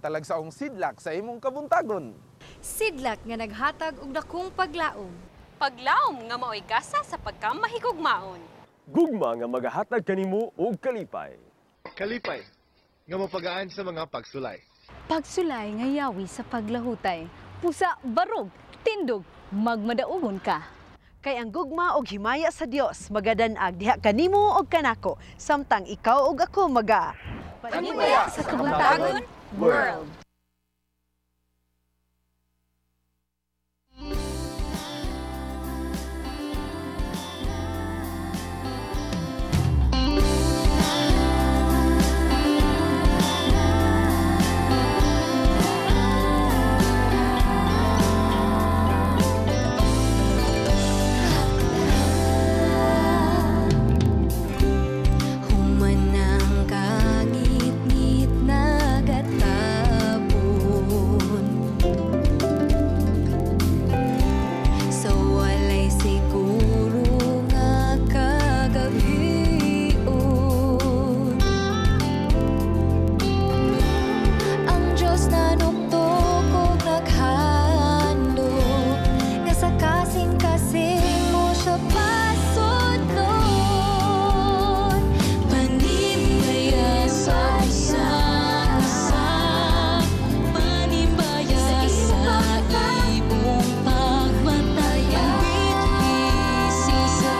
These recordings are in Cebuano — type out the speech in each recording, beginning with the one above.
talagsaong sidlak sa imong kabuntagon. Sidlak nga naghatag og dakong paglaom. Paglaom nga maoy gasa sa pagkamahigugmaon. Gugma nga magahatag kanimo og kalipay. Kalipay nga mapagaan sa mga pagsulay. Pagsulay nga yawi sa paglahutay. Pusa barog, tindog, magmadaugon ka. Kay ang gugma og himaya sa Dios magadanag diha kanimo og kanako samtang ikaw og ako maga Panimbaya sa Kabuntagon World. Humanang kangit-ngit nagatapon sa walay siguro nga kagabion. Ang Diyos nanuktok og naghandom nga sa kasing-kasing mo siya pasudlon. Panimbaya sa isa, panimbaya sa imong pagmatay. Bitbisi sa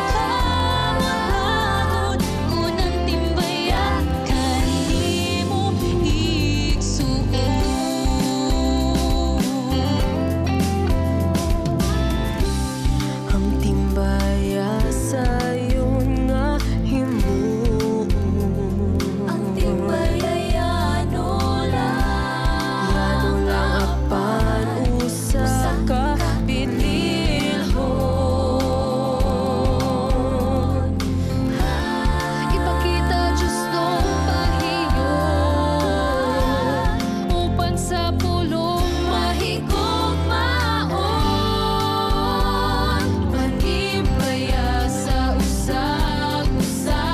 kabuntagon, unang timbaya kanimo igsuon. Ang timbaya sayon nga himuon. Ang timbaya yano lang, yano lang apan usa ka bililhon. Ipakita Diyos nung pahiyon upan sa pulong mahigugmaon. Panimbaya sa usag-usa,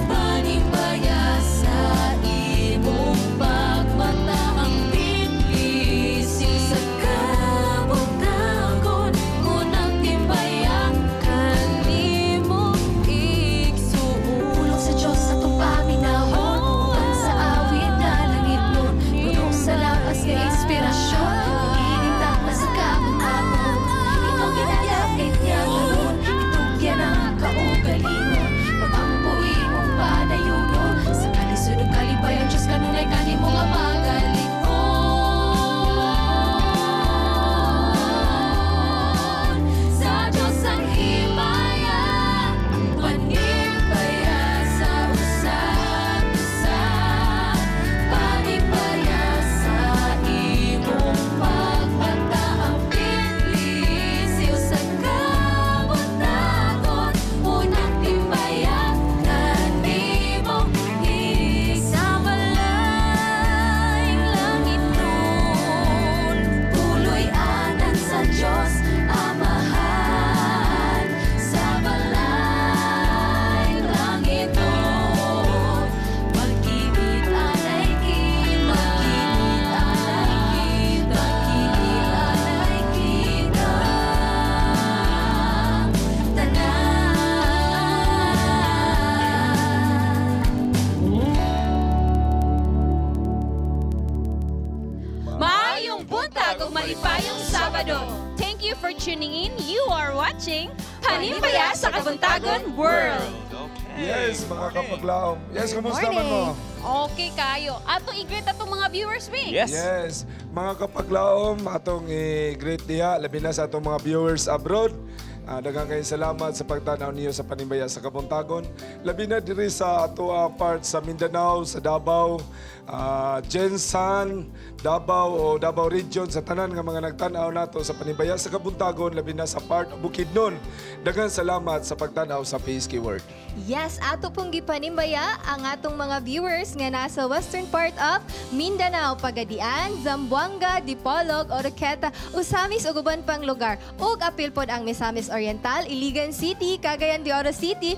panimbaya sa imong pagmata. Ang bitbisi sa kabuntagon, unang timbaya kanimo igsuon. Pulong sa Diyos atong paminawon, uban sa awit nga langitnon, puno sa lakas nga inspirasyon, ining takna sa kabuntagon. Ikaw ginalapit niya karon, itugyan ang kaugalingon, pagampo imong padayunon, sa kalisod ug kalipayon Diyos kanunay kanimo nga magalikon. Sa Diyos ang himaya, panimbaya sa usag-usa, panimbaya sa imong pagmata. Ang bitbisi sa kabuntagon, unang timbaya kanimo sa balayng langitnon. Puloy-anan sa Diyos Amahan, sa balayng langitnon. Pag-ibig anay kita, pag-ibig anay kita, pag-ibig anay kita tanan. Maayong buntag ug malipayong Sabado. Thank you for tuning in. You are watching Panimbaya sa Kabuntagon World. Yes, mga kapaglaom. Yes, kumusta man mo? Okay kayo. Atong i-greet atong mga viewers, Wing. Yes. Yes, mga kapaglaom, atong i-greet diha, labi na sa atong mga viewers abroad. Daghang kayong salamat sa pagtanaw niyo sa Panimbaya sa Kabuntagon. Labi na diri sa ato part sa Mindanao, sa Davao, Gensan, Davao o Davao Region, sa tanan nga mga nagtan-aw nato sa Panimbaya sa Kabuntagon, labi na sa part of Bukidnon. Daghang salamat sa pagtan-aw sa PSK World. Yes, ato pong gipanimbaya ang atong mga viewers nga nasa western part of Mindanao, Pagadian, Zamboanga, Dipolog, Oroquieta, Ozamis ug uban pang lugar. Ug apil pod ang Misamis Oriental, Iligan City, Cagayan de Oro City,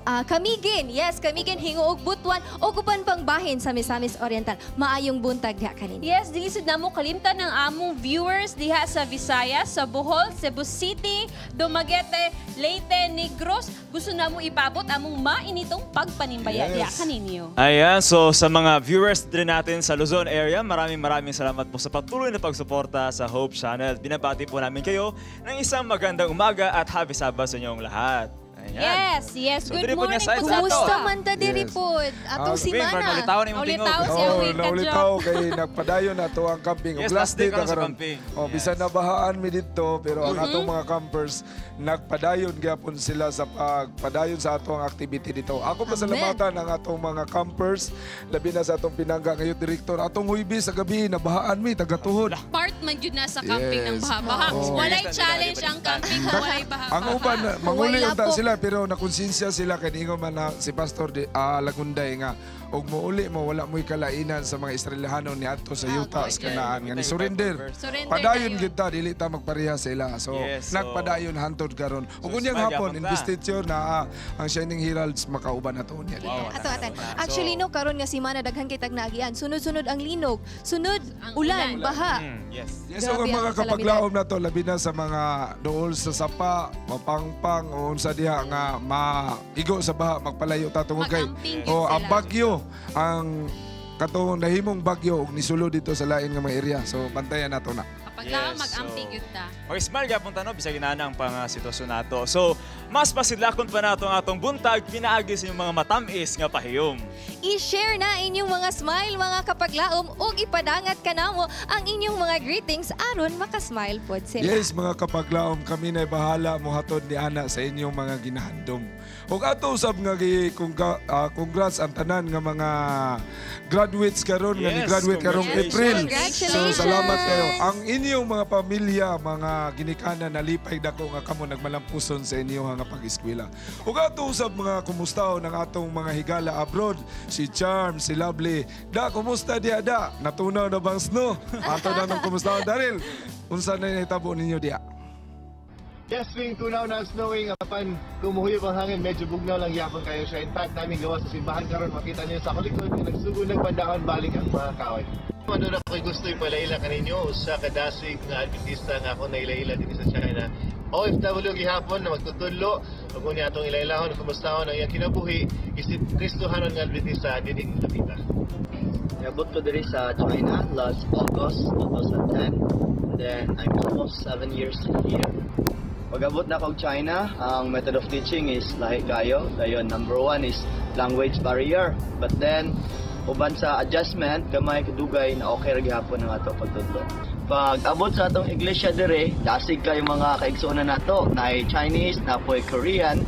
Camiguin. Yes, Camiguin, Gingoog, Butuan ug uban pang bahin sa Misamis Oriental. Maayong buntag diha kaninyo. Yes, dili sad namo kalimtan ang among viewers diha sa Visayas, sa Bohol, Cebu City, Dumaguete, Leyte, Negros. Gusto namo ipabot among mainitong pagpanimbaya diha kaninyo. Ayan, so sa mga viewers din natin sa Luzon area, maraming maraming salamat po sa patuloy na pagsuporta sa Hope Channel. Binabati po namin kayo ng isang magandang umaga at happy Sabbath sa inyong lahat. Ayan. Yes. So, Good diri po morning niya sa po sa Kumusta ato. man ta diri pod? Atong Ah, simana. Wait, ulitawan imong tingog. Ulitaw si Oh, Awin ka. naulitaw kay nagpadayon na to ang camping. Yes, Ug last day ta karon sa karon. camping. Oh, bisan nabahaan mi didto, pero ang atong mga campers nagpadayon gyapon sila sa pagpadayon sa atong activity dito. Ako pasalamatan ang atong mga campers, labi na sa atong pinangga ngayon director. Atong Huybis sa gabi nabahaan mi tagatuhod. Part man jud na sa camping ng baha-baha. Oo. Walay challenge ang camping kung walay baha-baha. Ang uban manguli Walay unta lapok. sila pero nakonsensya sila kay niingon man na si Pastor Lagunday nga og mouli mo, wala mo'y kalainan sa mga Israelihano ni adto sa yuta sa Kanaan nga ni surrender. Surrender Padayon dayon. gyud ta, dili ta magpareha sa ila. So, Yes, so- nagpadayon hantod karon. Ug So, unyang smile hapon gyapon ta. investiture na ang Shining Heralds makauban ato niya dito. Wow. Ato atan. Actually no, karon nga simana daghan kay tag naagian. Sunod-sunod ang linog, sunod Ang ulan, ulan. baha. Yes. Yes, so ang Grabe mga ang kapaglaom na to, labi na sa mga dool sa sapa, mapangpang, o unsa diha nga maigo sa baha, magpalayo ta tungod kay Mag-amping gyud o ang sila. bagyo, ang katong nahimong bagyo og nisulod dito sa lain nga mga area. So bantayan nato na. Kapag yes, mag-amping so- gyud ta. Okay, smile gyapon ta no, bisag inana ang pang sitwasyon nato. So, mas pasidlakon pa nato ang atong buntag pinaagi sa inyong mga matamis nga pahiyom. I-share na inyong mga smile, mga kapaglaom, ug ipadangat kanamo ang inyong mga greetings aron makasmile pod sila. Yes, mga kapaglaom, kami na bahala mohatod ni ana sa inyong mga ginahandom. Ug ato usab nga congrats ang tanan nga mga graduates karon nga ni-graduate karong April. Congratulations. So salamat kayo. Ang inyong mga pamilya, mga ginikanan, nalipay dako nga kamo nagmalampuson sa inyong nga pag-eskwela. Ug ato usab mga kumustaon ng atong mga higala abroad, si Charm, si Lovely. Da, kumusta diha da? Natunaw na bang snow? Ato na nang kumustaon. Daryl, unsa na nahitabo ninyo diha? Yes, Wing, tunaw na ang snowing. Apan kumuhuyop ang hangin, medyo bugnaw lang yapon kayo siya. In fact, namin gawa sa simbahan karon, makita niyo sa kulikod, nagsugod nagpandahon balik ang mga kahoy. Ano na ko'y gusto ipalaila kaninyo sa kadasig nga Adventista nga ako nailaila din sa China. OFW gihapon na magtutudlo ug unya atong ilailahon kumustahon ang iyang kinabuhi isip Kristohanon nga Adventista dinhi dapita. Niabot ko diri sa China last August 2010. And then I'm almost 7 years here. Pag-abot na kog China, ang method of teaching is lahi kayo. Dayon, number one is language barrier. But then, uban sa adjustment, gamay kadugay na okay ra gihapon ang ato pagtudlo. Pag abot sa atong iglesia dire, dasig kayo mga kaigsuonan nato, naay Chinese, napoy Korean.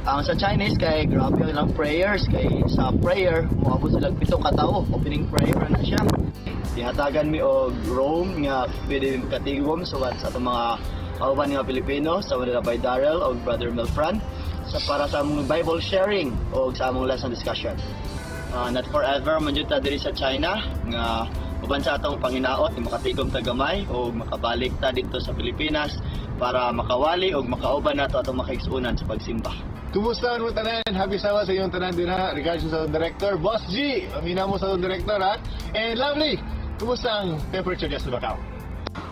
Ang sa Chinese kay grabe ang ilang prayers, kay sa prayer moabot sila pito ka tawo, opening prayer na siya. Gihatagan mi og room nga pwede katigom so sa atong mga kauban nga Pilipino sa Manila by Darrell og Brother Melfran sa para sa among Bible sharing o sa among lesson discussion. Not forever man jud ta diri sa China nga uban sa atong panginaot nga makatigom ta gamay o makabalik ta dito sa Pilipinas para makawali o makauban nato atong makaigsuonan sa pagsimba. Kumusta mo tanan? Happy Sabbath sa inyong tanan din ha. Regards sa atong director, Boss G. Amina mo sa atong director ha. And Lovely, kumusta ang temperature diya sa Macau?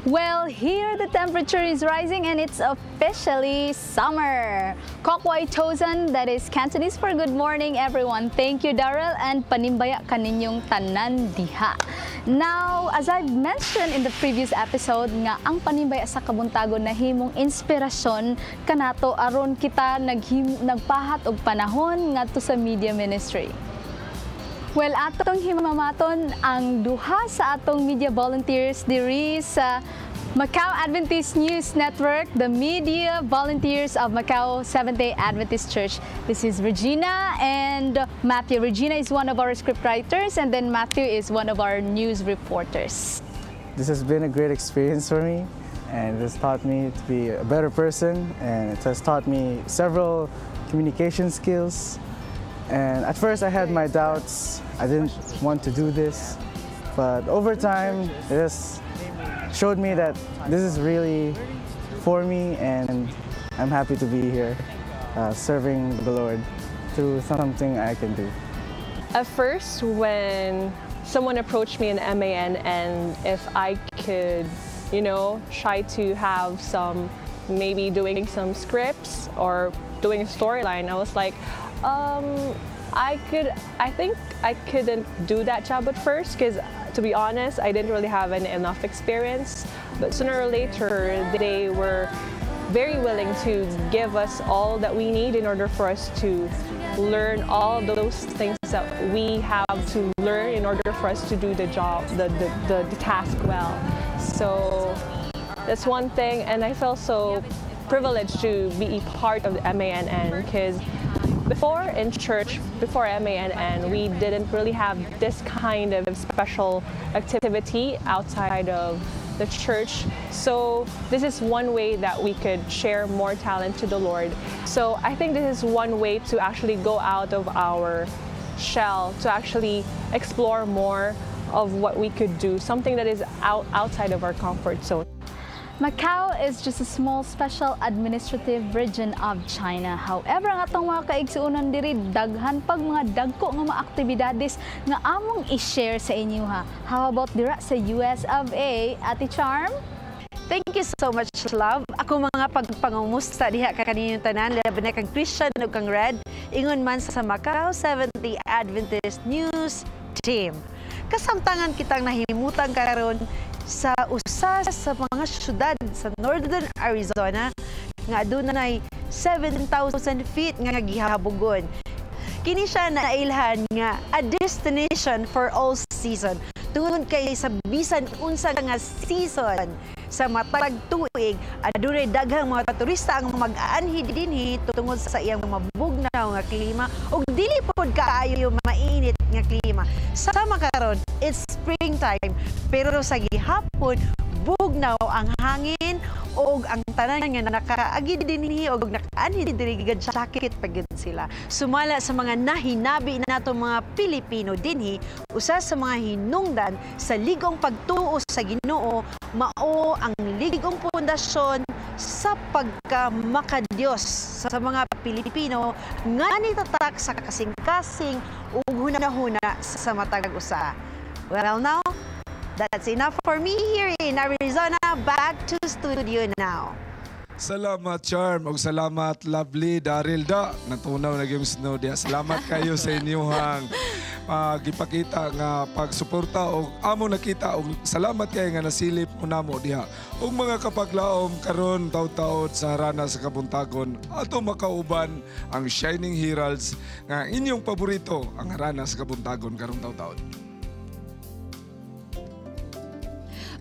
Well, here the temperature is rising and it's officially summer. Kokwai Tozen, that is Cantonese for good morning, everyone. Thank you, Daryl, and panimbaya kaninyong tanan diha. Now, as I've mentioned in the previous episode, nga ang panimbaya sa kabuntagon nahimong inspirasyon kanato aron kita nagpahat og panahon ngadto sa media ministry. Well, atong himamaton ang duha sa atong media volunteers diri sa Macau Adventist News Network, the media volunteers of Macau Seventh-day Adventist Church. This is Regina and Matthew. Regina is one of our scriptwriters and then Matthew is one of our news reporters. This has been a great experience for me, and it has taught me to be a better person, and it has taught me several communication skills. And at first I had my doubts. I didn't want to do this. But over time, it has showed me that this is really for me, and I'm happy to be here serving the Lord through something I can do. At first, when someone approached me in MAN and if I could try to have some, maybe doing some scripts or doing a storyline, I was like, I think I couldn't do that job at first because, to be honest, I didn't really have enough experience. But sooner or later, they were very willing to give us all that we need in order for us to learn all those things that we have to learn in order for us to do the job, the task well. So that's one thing, and I feel so privileged to be part of the MANN because before in church, before MANN, we didn't really have this kind of special activity outside of the church. So this is one way that we could share more talent to the Lord. So I think this is one way to actually go out of our shell, to actually explore more of what we could do, something that is outside of our comfort zone. Macau is just a small special administrative region of China. However, ang atong mga kaigsuonan diri, daghan pag mga dagko nga mga aktibidades nga among i-share sa inyo ha. How about dira sa US of A, Ate Charm? Thank you so much, love. Ako mga pagpangumusta diha ka kaninyong tanan, labi na kang Christian ug kang Red, ingon man sa Macau Seventh-day Adventist News Team. Kasamtangan kitang nahimutang karon sa usa sa mga syudad sa Northern Arizona nga adunay 7,000 feet nga gihabogon. Kini siya nailhan nga a destination for all season. Tungod kay sa bisan unsa nga season sa matag tuig, adunay daghang mga turista ang mag-aanhi dinhi tungod sa iyang mabugnaw nga klima ug dili pod kaayo mainit nga klima. Sama karon, it's springtime, pero sa gihapon bugnaw ang hangin ug ang tanan nga nakaagi dinhi og nakaanhi diri jacket pa gyud sila. Sumala sa mga nahinabi nato mga Pilipino dinhi, usa sa mga hinungdan sa ligong pagtuo sa Ginoo mao ang ligong pundasyon sa pagka-makadiyos sa mga Pilipino nga nitatak sa kasing-kasing ug hunahuna sa matag usa. Well now, that's enough for me here in Arizona. Back to studio now. Salamat, Charm. Og salamat, lovely Daryl da. Natunaw na yung snow diya. Salamat kayo sa inyong gipakita nga pagsuporta og amo nakita og salamat kayo nga nasilip mo namo diha. Ug mga kapaglaom, karon taud-taud sa Harana sa Kabuntagon ato makauban ang Shining Heralds nga inyong paborito, ang Harana sa Kabuntagon karong taud-taud.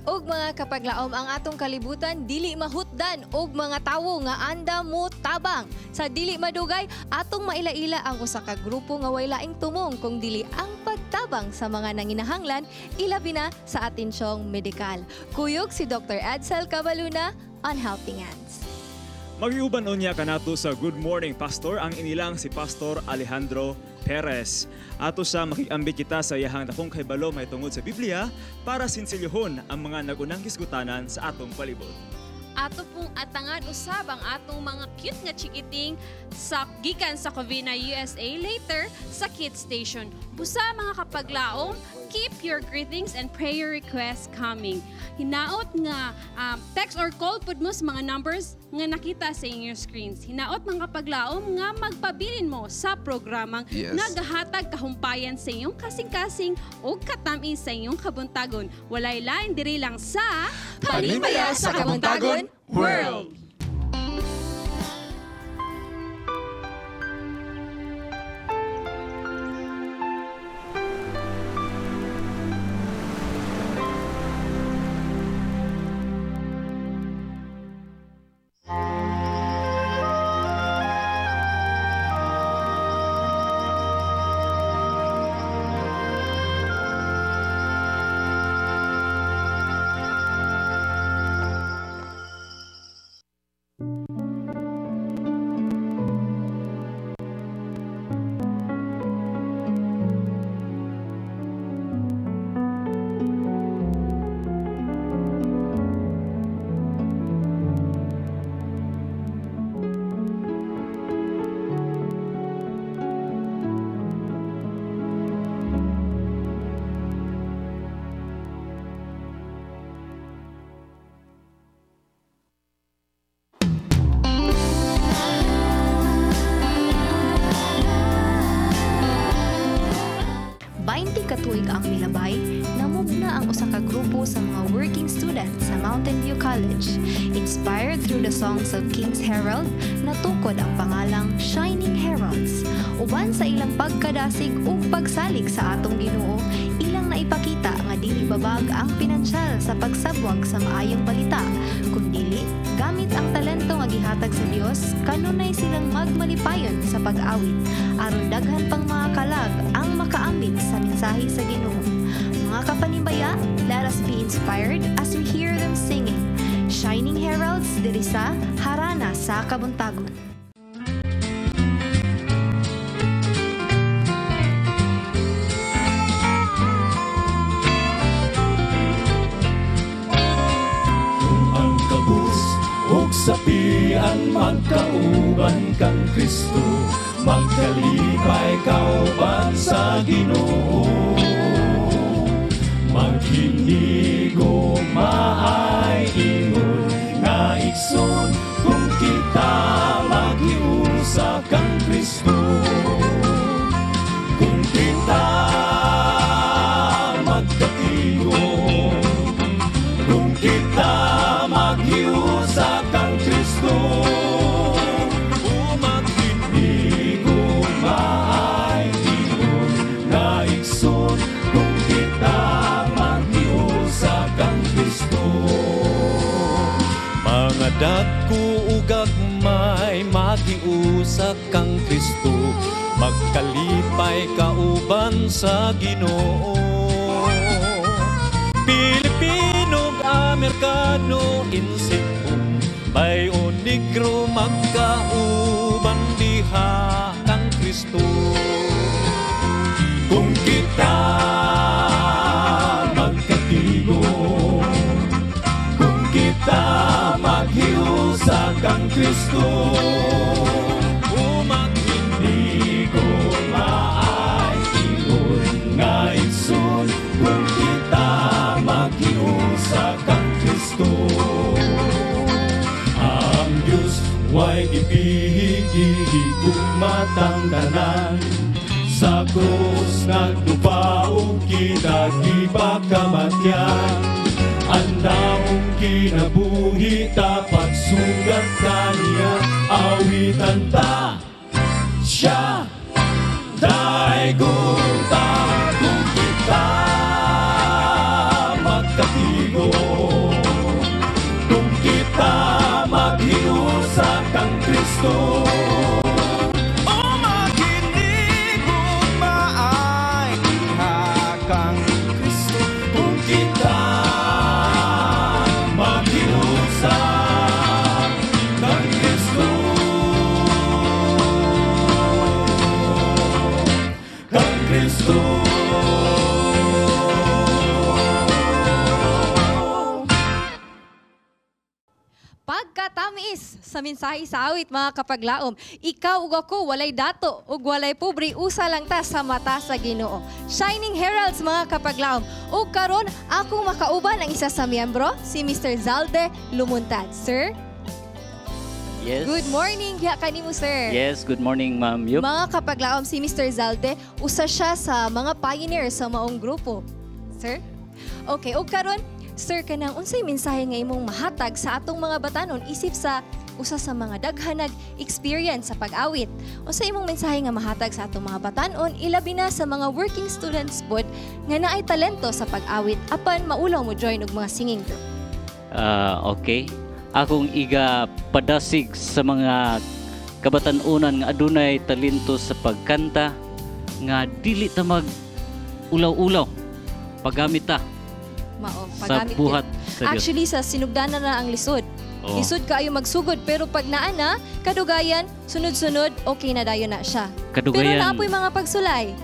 Og mga kapaglaom, ang atong kalibutan dili mahutdan og mga tawo nga anda mo tabang. Sa dili madugay, atong maila-ila ang usa ka grupo nga way laing tumong kung dili ang pagtabang sa mga nanginahanglan, ilabi na sa atensyong medikal. Kuyog si Dr. Edsel Cabaluna on Helping Hands. Magiuban unya kanato sa Good Morning Pastor ang inilang si Pastor Alejandro Perez. Ato sa makiambit kita sa iyahang dakong kahibalo mahitungod sa Biblia para sinsilyohon ang mga nagunang hisgutanan sa atong palibot. Ato pong atangan usab ang atong mga cute nga chikiting sa gikan sa Covina, USA later sa Kids Station. Busa mga kapaglaom, keep your greetings and prayer requests coming. Hinaot nga text or call pud mo sa mga numbers nga nakita sa inyong screens. Hinaot mga kapaglaom nga magpabilin mo sa programang nagahatag kahumpayan sa inyong kasing-kasing o katamis sa inyong kabuntagon. Walay lain diri lang sa Panimbaya sa Kabuntagon World. Mountain View College. Inspired through the songs of King's Herald, natukod ang pangalang Shining Heralds. Uban sa ilang pagkadasig ug pagsalig sa atong Ginoo, ilang naipakita nga dili babag ang pinansyal sa pagsabwag sa maayong balita, kundili gamit ang talento nga gihatag sa Dios, kanunay silang magmalipayon sa pag-awit aron daghan pang mga kalag ang makaambit sa mensahe sa Ginoo. Mga kapanimbaya, let us be inspired as we hear them singing. Shining Heralds diri sa Harana sa Kabuntagon. Ang kabus ug sapian magkauban kang Kristo, magkalipay kauban sa Ginoo. Maghinigugmaay ingon nga igsoon kung kita maghiusa kang Kristo. Kung kita magkatigon, kung kita maghiusa kang Kristo, umaghigugmaay ingon nga igsoon kung kita maghiusa kang Kristo. Mga dagko ug gagmay maghiusa kang Kristo, magkalipay kauban sa Ginoo. Pilipino ug Amerikano, Inseon, bay o Negro, magkauban diha kang Kristo. Kung kita magkatigon, kung kita maghiusa kang Kristo, umaghigugmaay ingon nga igsoon kung kita maghiusa kang Kristo. Ang Diyos way gipihigihigugmatang tanan, sa krus nagdupa ug kita gipakamatyan. Ang daong kinabuhi ta pagsugat kaniya, awitan ta siya daygon ta. Kung kita magkatigon, kung kita maghiusa kang Kristo, Umaghigugmaay diha kang Kristo. Kung kita maghiusa kang Kristo, kang Kristo. Pagkatamiis sa mensahe sa awit, mga kapaglaom, ikaw ug ako walay dato ug walay pobre, usa lang ta sa mata sa Ginoo. Shining Heralds, mga kapaglaom. Ug karon akong makauban ang isa sa miyembro, si Mr. Zalde Lumuntad. Sir? Yes. Good morning diha kanimo, sir. Yes, good morning, Ma'am Yup. Mga kapaglaom, si Mr. Zalde usa siya sa mga pioneer sa maong grupo. Sir? Okay, ug karon, sir, kanang unsay mensahe nga imong mahatag sa atong mga batanon isip sa usa sa mga daghanag experience sa pag-awit? Unsay imong mensahe nga mahatag sa atong mga batanon ilabi na sa mga working students pod nga naay talento sa pag-awit apan maulaw mo join og mga singing group? Okay. Akong iga padasig sa mga kabatanunan nga adunay talento sa pagkanta nga dili ta mag ulaw-ulaw, paggamit ta Mao, sa paggamit buhat yun. sa Dios. Actually, sa sinugdanan na ang lisod. Oo. Lisod kaayo magsugod pero pag naa na, kadugayan, sunod-sunod, okay na dayon na siya. Pero Kadugayan. naapoy mga pagsulay.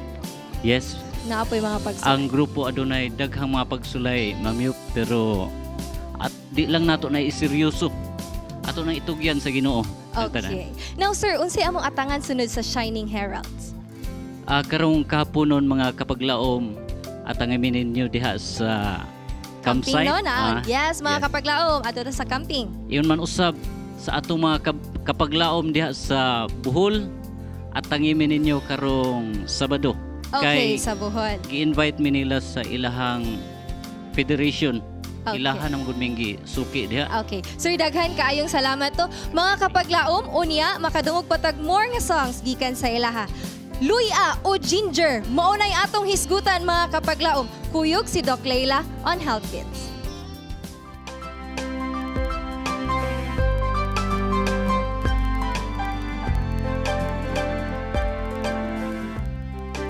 Yes. Naapoy mga pagsulay. Ang grupo adunay daghang mga pagsulay, Ma'am Yup, pero at di lang nato na iseryoso. Ato nang itugyan sa Ginoo. Okay. Now sir, unsay among atangan sunod sa Shining Heralds? Karong kahaponon, mga kapaglaom, at ang ninyo diha sa Camping campsite. no na. Yes, mga yes. kapaglaom, ato na sa camping. Iyon man usab sa atong mga kapaglaom diha sa Bohol at tangimin ninyo karong Sabado. Okay, Kay sa Bohol. gi-invite mi nila sa ilahang federation. Okay. Ilahan ang gud minggi suki diha. Okay. Sir, daghan kaayong salamat to. Mga kapaglaom, unya, makadungog patag more nga songs gikan sa ilaha. Luya o ginger, mao nay atong hisgutan, mga kapaglaom. Kuyog si Doc Leila on Health Bits.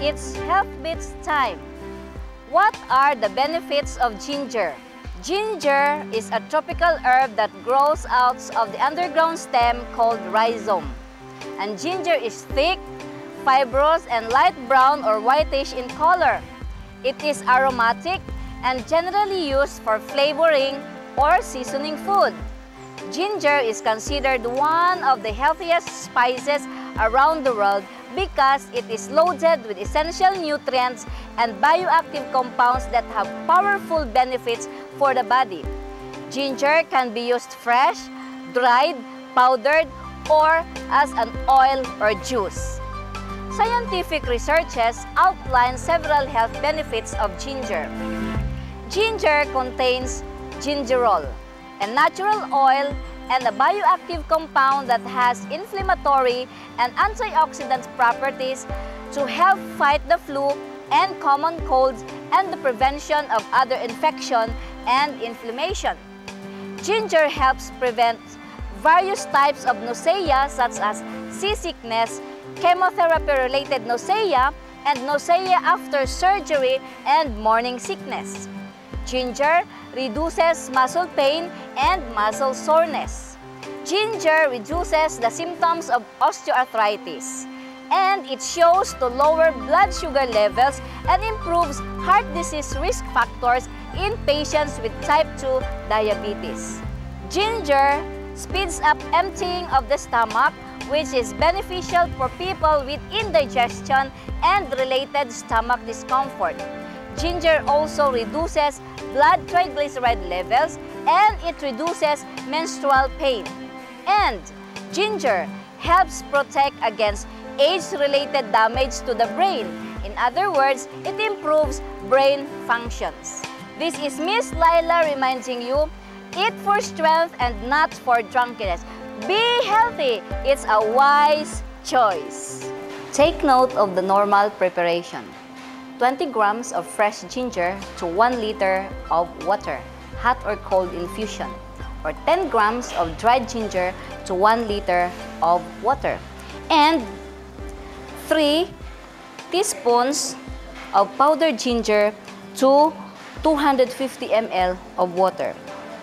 It's Health Bits time. What are the benefits of ginger? Ginger is a tropical herb that grows out of the underground stem called rhizome. And ginger is thick, fibrous, and light brown or whitish in color. It is aromatic and generally used for flavoring or seasoning food. Ginger is considered one of the healthiest spices around the world because it is loaded with essential nutrients and bioactive compounds that have powerful benefits for the body. Ginger can be used fresh, dried, powdered, or as an oil or juice. Scientific researches outline several health benefits of ginger. Ginger contains gingerol, a natural oil and a bioactive compound that has inflammatory and antioxidant properties to help fight the flu and common colds and the prevention of other infection and inflammation. Ginger helps prevent various types of nausea such as seasickness, chemotherapy-related nausea, and nausea after surgery and morning sickness. Ginger reduces muscle pain and muscle soreness. Ginger reduces the symptoms of osteoarthritis, and it shows to lower blood sugar levels and improves heart disease risk factors in patients with type 2 diabetes. Ginger speeds up emptying of the stomach, which is beneficial for people with indigestion and related stomach discomfort. Ginger also reduces blood triglyceride levels and it reduces menstrual pain. And ginger helps protect against age-related damage to the brain. In other words, it improves brain functions. This is Miss Laila reminding you, eat for strength and not for drunkenness. Be healthy. It's a wise choice. Take note of the normal preparation. 20 grams of fresh ginger to 1 liter of water, hot or cold infusion, or 10 grams of dried ginger to 1 liter of water, and 3 teaspoons of powdered ginger to 250 ml of water.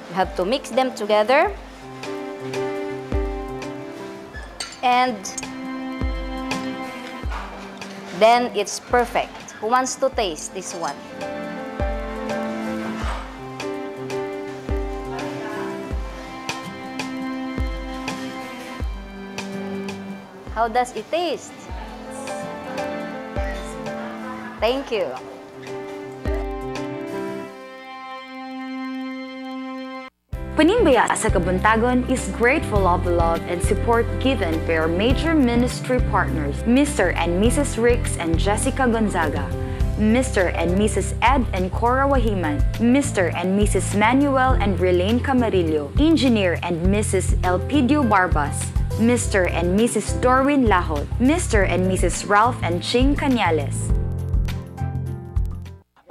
You have to mix them together and then it's perfect. Who wants to taste this one? How does it taste? Thank you. Panimbaya sa Kabuntagon is grateful of the love and support given by our major ministry partners, Mr. and Mrs. Ricks and Jessica Gonzaga, Mr. and Mrs. Ed and Cora Wahiman, Mr. and Mrs. Manuel and Relaine Camarillo, Engineer and Mrs. Elpidio Barbas, Mr. and Mrs. Dorwin Lahot, Mr. and Mrs. Ralph and Ching Cañales.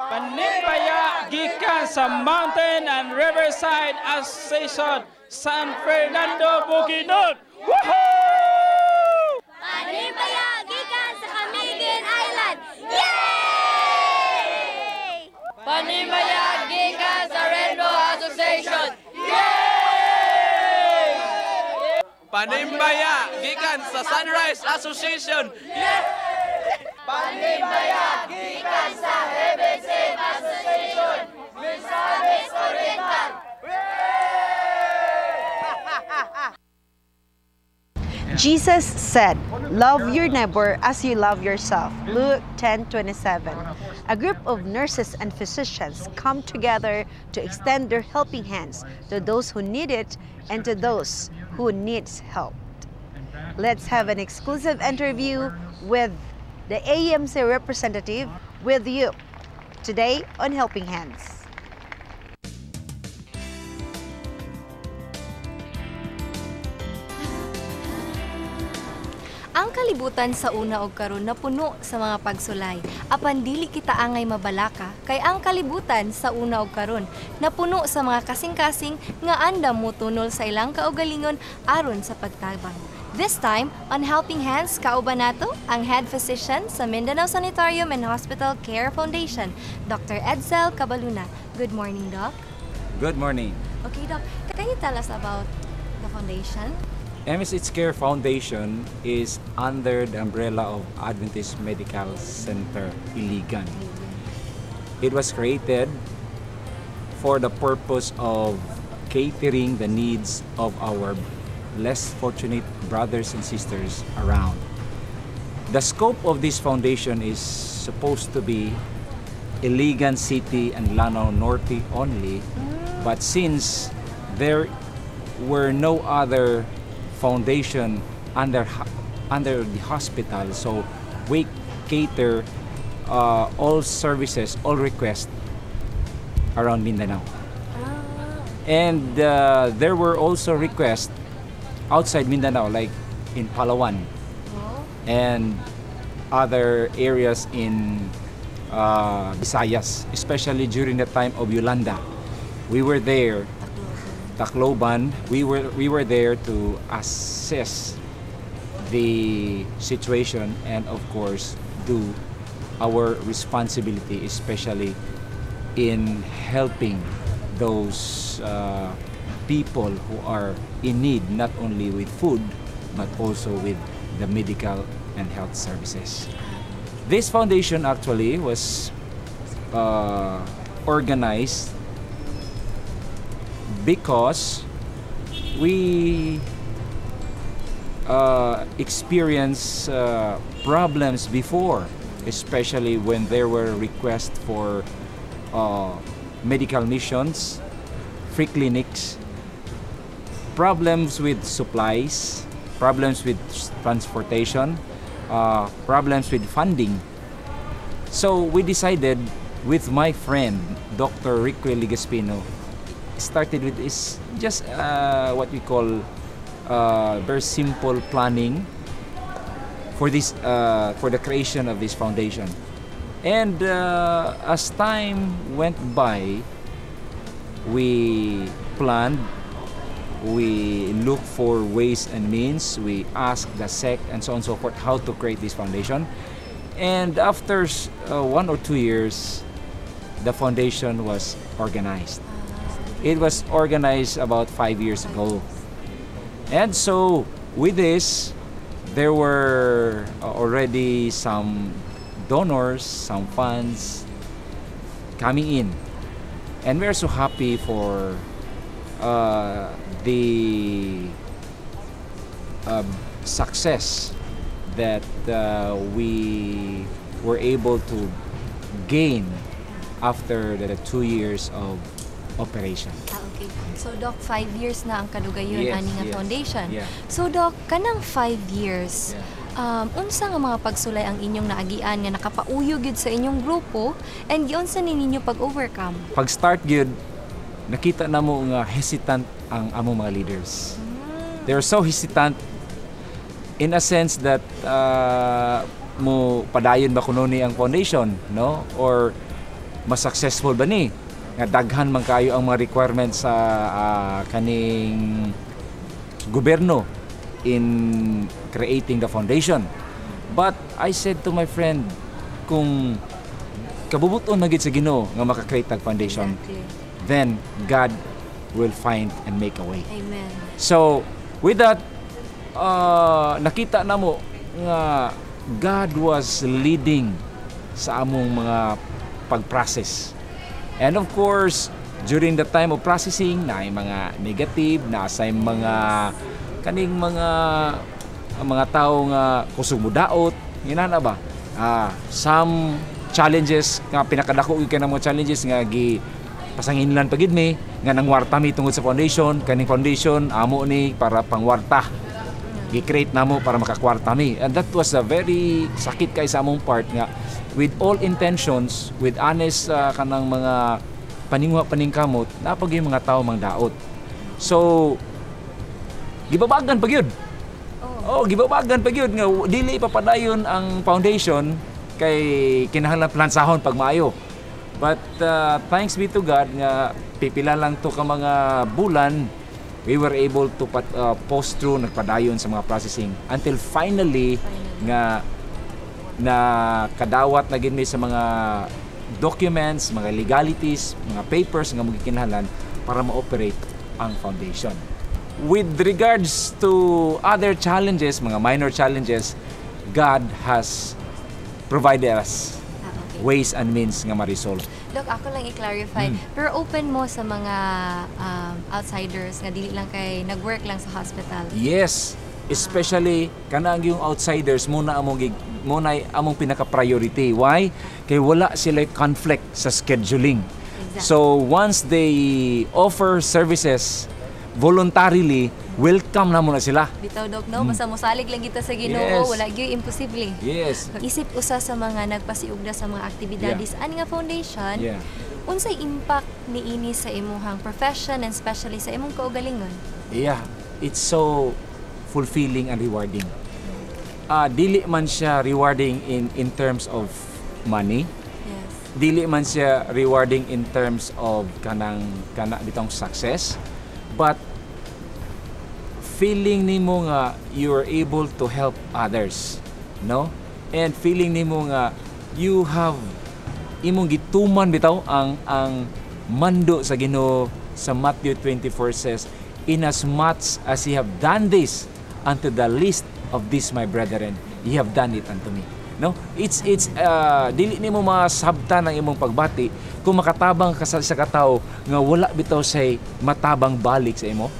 Panimbaya gikan sa Mountain and Riverside Association, San Fernando, Bukidnon. Woohoo! Panimbaya gikan sa Camiguin Island. Yay! Panimbaya gikan sa Rainbow Association. Yay! Panimbaya gikan sa Sunrise Association. Yay! Panimbaya gikan sa Heaven Safe Association, Misamis Oriental. Jesus said, "Love your neighbor as you love yourself." Luke 10:27. A group of nurses and physicians come together to extend their helping hands to those who need it and to those who needs help. Let's have an exclusive interview with the AMC representative with you today on Helping Hands. Kalibutan sa una og karon napuno sa mga pagsulay. Apan dili kita angay mabalaka kay ang kalibutan sa una og karon napuno sa mga kasing-kasing nga andam motunol sa ilang kaugalingon aron sa pagtabang. This time, on Helping Hands, kauban nato ang head physician sa Mindanao Sanitarium and Hospital Care Foundation, Dr. Edsel Cabaluna. Good morning, Doc. Good morning. Okay, Doc, can you tell us about the foundation? MSH Care Foundation is under the umbrella of Adventist Medical Center, Iligan. It was created for the purpose of catering the needs of our less fortunate brothers and sisters around. The scope of this foundation is supposed to be Iligan City and Lanao Norte only, but since there were no other foundation under the hospital, so we cater all services, all requests around Mindanao. And there were also requests outside Mindanao, like in Palawan and other areas in Visayas, especially during the time of Yolanda. We were there, Tacloban. We were there to assess the situation and, of course, do our responsibility, especially in helping those people who are in need, not only with food but also with the medical and health services. This foundation actually was organized because we experienced problems before, especially when there were requests for medical missions, free clinics, problems with supplies, problems with transportation, problems with funding. So we decided with my friend, Dr. Rico Ligaspino, started with is just what we call very simple planning for the creation of this foundation. And as time went by, we planned, we looked for ways and means, we asked the SEC and so on and so forth how to create this foundation. And after 1 or 2 years, the foundation was organized. It was organized about 5 years ago. And so, with this, there were already some donors, some funds coming in. And we are so happy for the success that we were able to gain after the 2 years of operation. Ah, okay. So, Doc, 5 years na ang kadugayon ani nga foundation. So, Doc, kanang 5 years, unsa nga mga pagsulay ang inyong naagian nga nakapauyog gyud sa inyong grupo and giunsa ni ninyo pag-overcome? Pag start gyud, nakita namo nga hesitant ang among mga leaders. They are so hesitant in a sense that mo padayon ba kuno ni ang foundation, no? Or mas successful ba ni? Nga daghan man kayo ang mga requirements sa kaning gobyerno in creating the foundation. But I said to my friend, kung kabubuton na gid sa Ginoo nga maka-create ang foundation, then God will find and make a way. Amen. So, with that, nakita namo nga God was leading sa among mga pag-process. And of course, during the time of processing, naay mga negative, naay mga kaning mga tao nga kusog mudaot, inana ba? Some challenges nga pinakadako gyud kay mga challenges nga gi pasanginlan pa gid mi nga nangwarta mi tungod sa foundation. Kaning foundation amo ni para pangwarta, gi-create namo para makakwarta mi, and that was a very sakit kay sa among part nga with all intentions, with honest kanang mga paninguha paningkamot, naa pa gyud mga tao mang daot. So gibabagan pa gyud. Oh, gibabagan pa gyud nga dili papadayon ang foundation kay kinahanglan plansahon pag maayo. But thanks be to God nga pipila lang to ka mga bulan, we were able to post through, nagpadayon sa mga processing until finally nga na kadawat na gid mi sa mga documents, mga legalities, mga papers nga magikinahanglan para ma-operate ang foundation. With regards to other challenges, mga minor challenges, God has provided us ways and means nga ma-resolve. Dok, ako lang i-clarify. Pero open mo sa mga outsiders nga dili lang kay nag-work lang sa hospital? Yes, especially kanang yung outsiders muna among among pinaka-priority. Why? Kay wala sila conflict sa scheduling. So once they offer services voluntarily, welcome na muna sila. Bitaw, Dok, no? Basta mosalig lang kita sa Ginoo, wala gyud imposible. Isip usa sa mga nagpasiugda sa mga aktibidades ani nga foundation, unsay impact niini sa imuhang profession and especially sa imong kaugalingon? Yeah, it's so fulfilling and rewarding. Dili man siya rewarding in terms of money. Dili man siya rewarding in terms of kanang kana bitong success, but feeling nimo nga you are able to help others, no? And feeling nimo nga you have imong gituman bitaw ang mando sa Ginoo sa Matthew 24 says, "Inasmuch as ye have done this unto the least of this my brethren, ye have done it unto me." No? It's dili nimo masabtan ang imong pagbati kung makatabang ka sa isa ka tawo nga wala bitaw say matabang balik sa imo.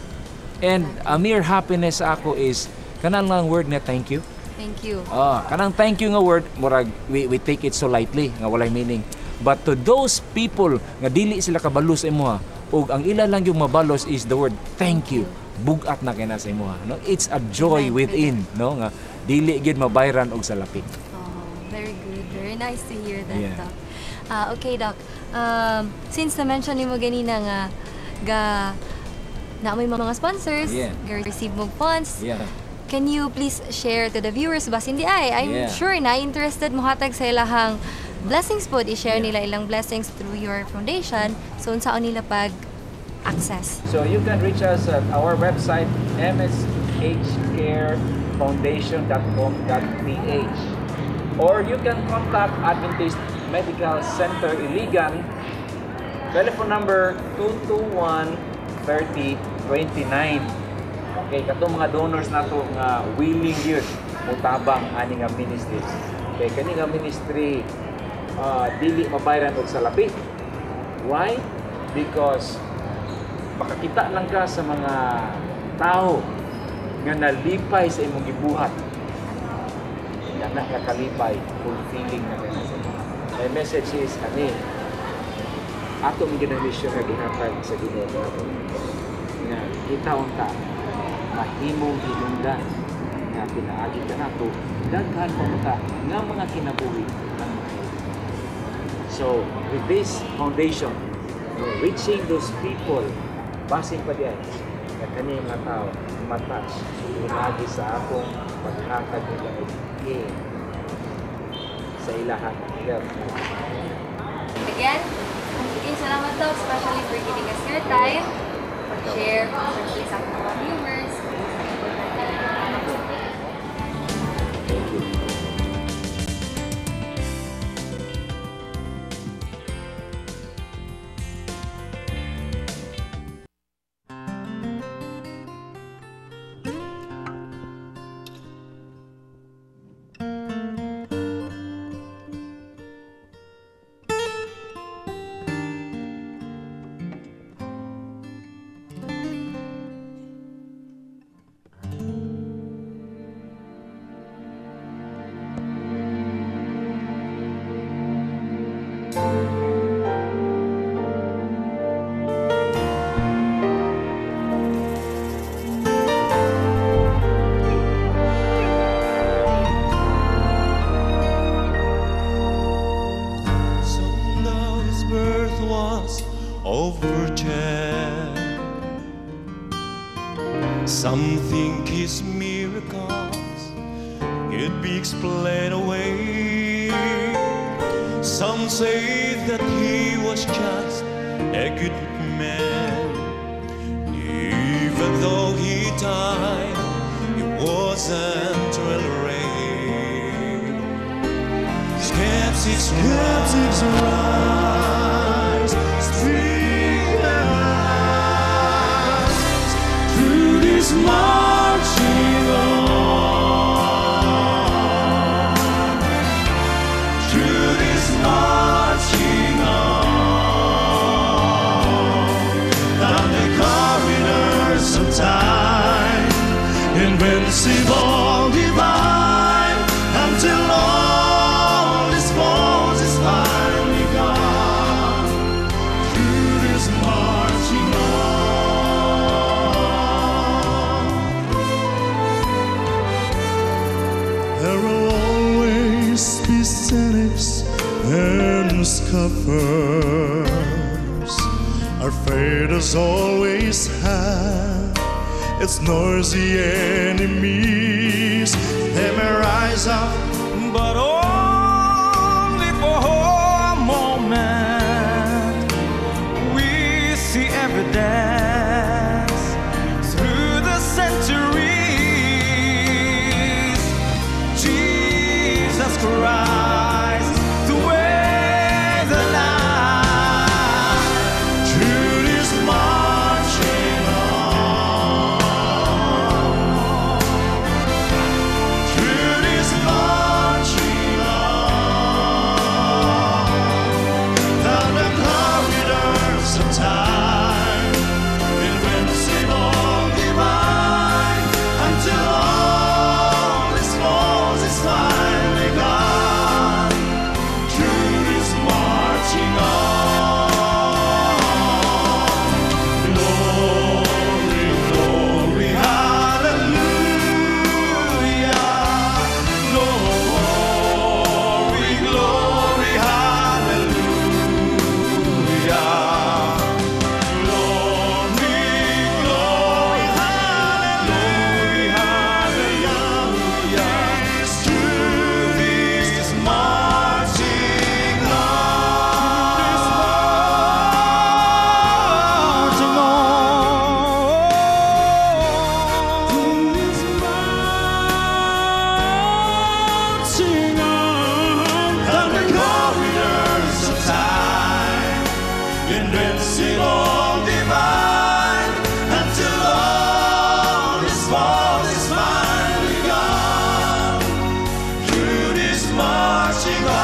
And a mere happiness ako is kanang lang word nga thank you. Thank you. Ah, kanang thank you nga word, murag we take it so lightly nga walay meaning. But to those people nga dili sila kabalo sa imuha ug ang ila lang yung mabalos is the word thank you. Bugat na kay na sa imuha, no? It's a joy within, no, nga dili gyud mabayran og salapi. Oh, very good. Very nice to hear that, Doc. Ah, okay, Doc. Since na-mention nimo ganina nga ga na may mga sponsors, ga-receive mo funds, can you please share to the viewers basin di ay I'm sure na interested mo hatag sa ilahang blessings pod, i-share nila ilang blessings through your foundation. So unsaon nila pag access? So you can reach us at our website mshcarefoundation.com.ph or you can contact Adventist Medical Center Iligan, telephone number 221 30 29. Okay, katong mga donors nato nga willing gyud motabang ani nga ministries. Okay, kani nga ministry dili mabayran og salapi. Why? Because makakita lang ka sa mga tao nga nalipay sa imong gibuhat. Nga nga kalipay, fulfilling na kay sa imo. My message is kani ato ang ginamisyon nga gihatag sa Ginoo nato. Nga kita unta mahimong hinungdan nga pinaagi kanato daghan pa unta nga mga kinabuhi ang mahimo. So, with this foundation, no, reaching those people, basin pa diay, nga kani mga tao matouch pinaagi sa akong paghatag nila og care sa ilahang health. Again, again, salamat, Doc, especially for giving us your time, pag-share, especially sa atong mga viewers. Thank you. Some doubt his birth was of virgin. Some think his miracle be explained away. Some say that he was just a good man. Even though he died, he wasn't really real. Skeptics, skeptics rise, speak their eyes through this marching on. Through this marching on, down the corridors of time, invincible, divine, until all this force is finally gone. Through this marching on. There will always be cynics and scoffers. Our fate has always had its noisy enemies. They may rise up, but only for a moment. We see evidence through the centuries. Jesus Christ, the way, the light. Truth is marching on. Truth is marching on. Down the corridors of time, invincible, divine, until all this force is finally gone. Truth is marching on. Glory, glory, hallelujah. Glory, glory, hallelujah. Glory, glory, hallelujah. Hallelujah. Truth is marching on. Marching on. Marching on. Down the corridors of time, invincible, divine, until all this force is finally gone. Truth is marching on.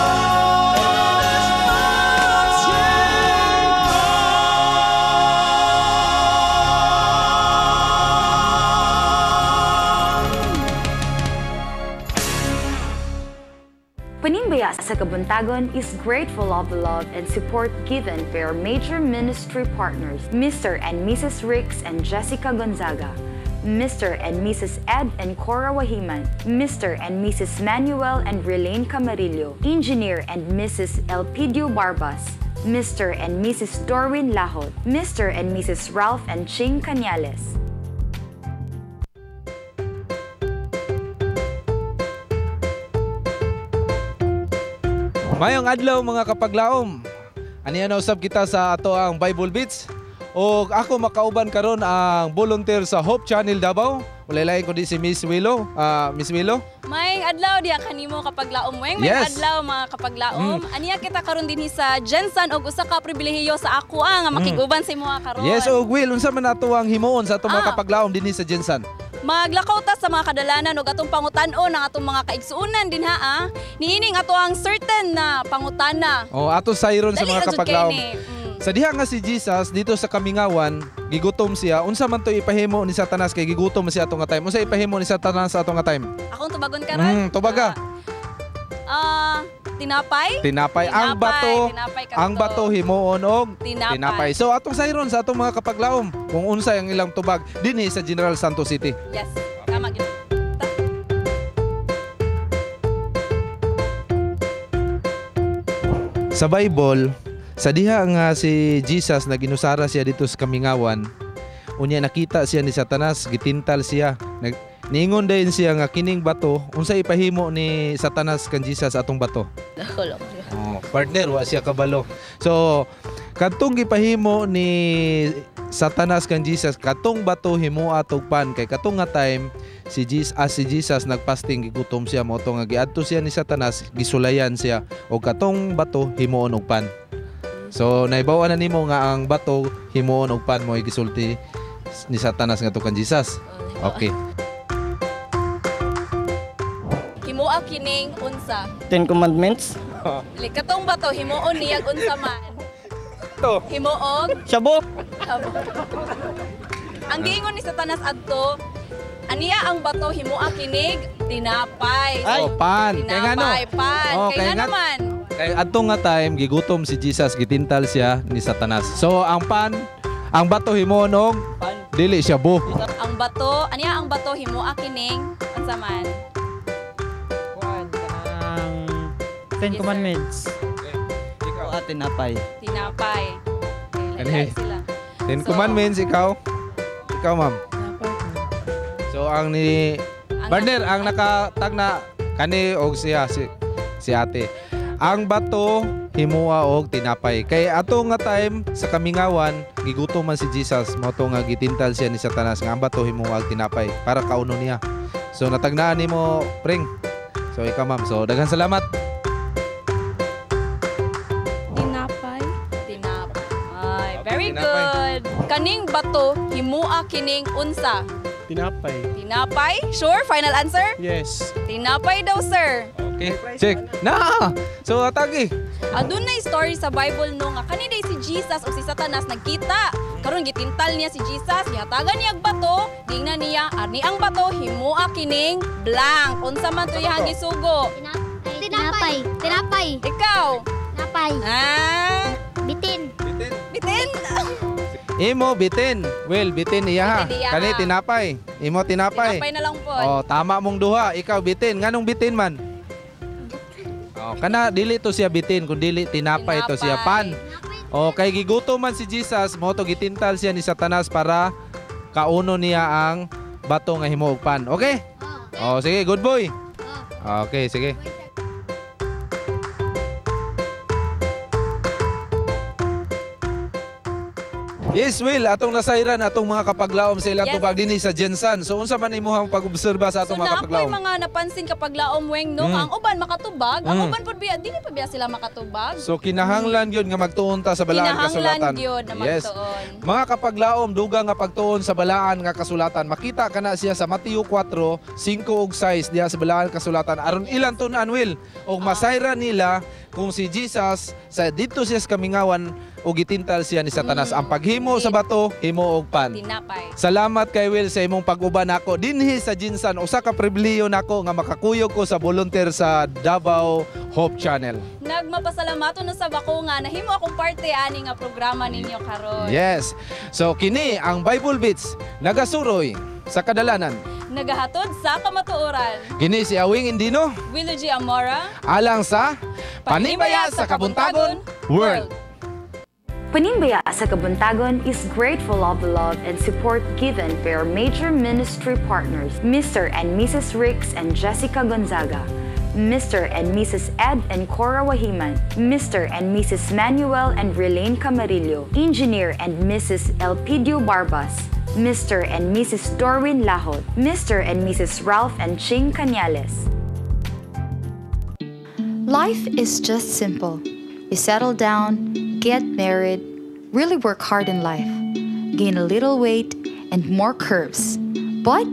Panimbaya sa Kabuntagon is grateful of the love and support given by our major ministry partners, Mr. and Mrs. Ricks and Jessica Gonzaga, Mr. and Mrs. Ed and Cora Wahiman, Mr. and Mrs. Manuel and Relaine Camarillo, Engineer and Mrs. Elpidio Barbas, Mr. and Mrs. Dorwin Lahot, Mr. and Mrs. Ralph and Ching Cañales. Mayong adlaw mga kapaglaom. Aniya na usab kita sa ato ang Bible Beats. O ako makauban karon ang volunteer sa Hope Channel Davao. Walay lain kundi si Miss Willow. Miss Willow. May adlaw diha kanimo kapaglaom weng. May Yes. adlaw mga kapaglaom. Aniya kita karon dinhi sa Jensen og usa ka pribilehiyo sa ako ang makig-uban sa imoha karon. Yes, og Will, unsa man ato ang himuon sa atong mga kapaglaom dinhi sa Jensen? Maglakaw ta sa mga kadalanan ug atong pangutan-on ang atong mga kaigsuonan dinha ah. Niining ato ang certain na pangutana. O ato sayron sa Dali mga ra jud kapaglaom. kay ni. Sa diha nga si Jesus dito sa kamingawan, gigutom siya. Unsa man to ipahimo ni Satanas kay gigutom siya ato nga time? Unsa ipahimo ni Satanas sa ato nga time? Akong tubagon karon. Tubaga. Tinapay? Tinapay ang bato, tinapay ang bato himuon og Tinapay. So atong sayron sa atong mga kapaglaom kung unsay ang ilang tubag dinhi sa General Santos City. Yes, tama gyud. Sa Bible, sa diha nga si Jesus naginusara siya dito sa kamingawan, unya nakita siya ni Satanas, gitintal siya. Niingon dayon siya nga kining bato, unsa ipahimo ni Satanas kan Jesus atong bato? Oh, partner, wa siya kabalo. So, kadtong gipahimo ni Satanas kan Jesus, katong bato himoa og pan kay katong nga time si Jesus, si Jesus nagfasting, gigutom siya, mao to nga giadto siya ni Satanas, gisulayan siya og katong bato himuon og pan. So naibaw na nimo nga ang bato himuon og pan mo gisulti ni Satanas ngadto kan Jesus. Okay. Himoa kining unsa? Ten Commandments. Like, katong bato himuon niyag unsa man? To. Himuog Shabu. Tama. Ang giingon ni Satanas adto, aniya ang bato himoa kinig tinapay. Oh, pan. Kay ngano? Tinapay, pan. Oh, Kay kay ngano man? Kay adto nga time gigutom si Jesus, gitintal siya ni Satanas. So ang pan, ang bato himuon og dili siya bu. Ang bato, aniya ang bato himoa kining unsa man? Ten Commandments. Ikaw. Tinapay. Tinapay. Kani. Sila. Ten Commandments, ikaw. Ikaw, ma'am. So ang ni partner ang nakatagna kani og siya si ate. Ang bato himoa og tinapay. Kay ato nga time sa kamingawan gigutom man si Jesus, mao to nga gitintal siya ni Satanas nga ang bato himoa og tinapay para kauno niya. So natagnaan nimo, pring. So ikaw, ma'am. So daghan salamat. Tinapay. Tinapay. Very tinapay. good. Kaning bato himoa kining unsa? Tinapay. Tinapay? Sure? Final answer? Yes. Tinapay daw, sir. Okay. Check. Na. So atagi. Adunay story sa Bible no nga kani day si Jesus ug si Satanas nagkita. Karon gitintal niya si Jesus, gihatagan niya og bato, gingnan niya ani ang bato himoa kining blank. Unsa man to iyang gisugo? Tinapay. Tinapay. Ikaw. Tinapay. Ah. Bitin. Bitin. Imo bitin. Well, bitin iya ha. Bitin iya Kani ha. tinapay. Imo tinapay. Tinapay na lang po. Oh, tama mong duha. Ikaw bitin. Nganong bitin man? Oh, kana dili to siya bitin kun dili tinapay, to siya pan. Oh, kay gigutom man si Jesus, mao to gitintal siya ni Satanas para kauno niya ang bato nga himuog pan. Okay? Oh, sige, good boy. Okay, sige. Yes, Will, atong nasayran atong mga kapaglaom sa ilang tubag dinhi sa Jensan. So unsa man imong pag-obserba sa atong So mga naa po'y kapaglaom? mga napansin kapag laom weng no, ang uban makatubag, ang uban pud biya dili pa biya sila makatubag. So kinahanglan gyud nga magtuon ta sa balaan Kinahanglan kasulatan. gyud na Yes. magtuon. Mga kapaglaom, dugang nga pagtuon sa balaan nga kasulatan. Makita kana siya sa Mateo 4, 5 ug 6 diha sa balaan kasulatan aron ilang tun-an, Will, og masayra nila kung si Jesus sa didto siya sa kamingawan ug gitintal siya ni Satanas. Ang paghimo sa bato, himo og pan. Tinapay. Salamat kay Will sa imong pag-uban nako dinhi sa Jinsan. Usa ka pribilehiyo nako nga makakuyog ko sa volunteer sa Davao Hope Channel. Nagmapasalamato na sa bako nga nahimo akong parte ani nga programa ninyo karon. Yes. So kini ang Bible Beats nagasuroy sa kadalanan. Nagahatod sa kamatuoran. Kini si Awing Indino Willow G. Amora. alang sa Panimbaya sa Kabuntagon World. Panimbaya sa Kabuntagon is grateful of the love and support given by our major ministry partners, Mr. and Mrs. Ricks and Jessica Gonzaga, Mr. and Mrs. Ed and Cora Wahiman, Mr. and Mrs. Manuel and Relaine Camarillo, Engineer and Mrs. Elpidio Barbas, Mr. and Mrs. Dorwin Lahot, Mr. and Mrs. Ralph and Ching Cañales. Life is just simple. You settle down, get married, really work hard in life, gain a little weight, and more curves. But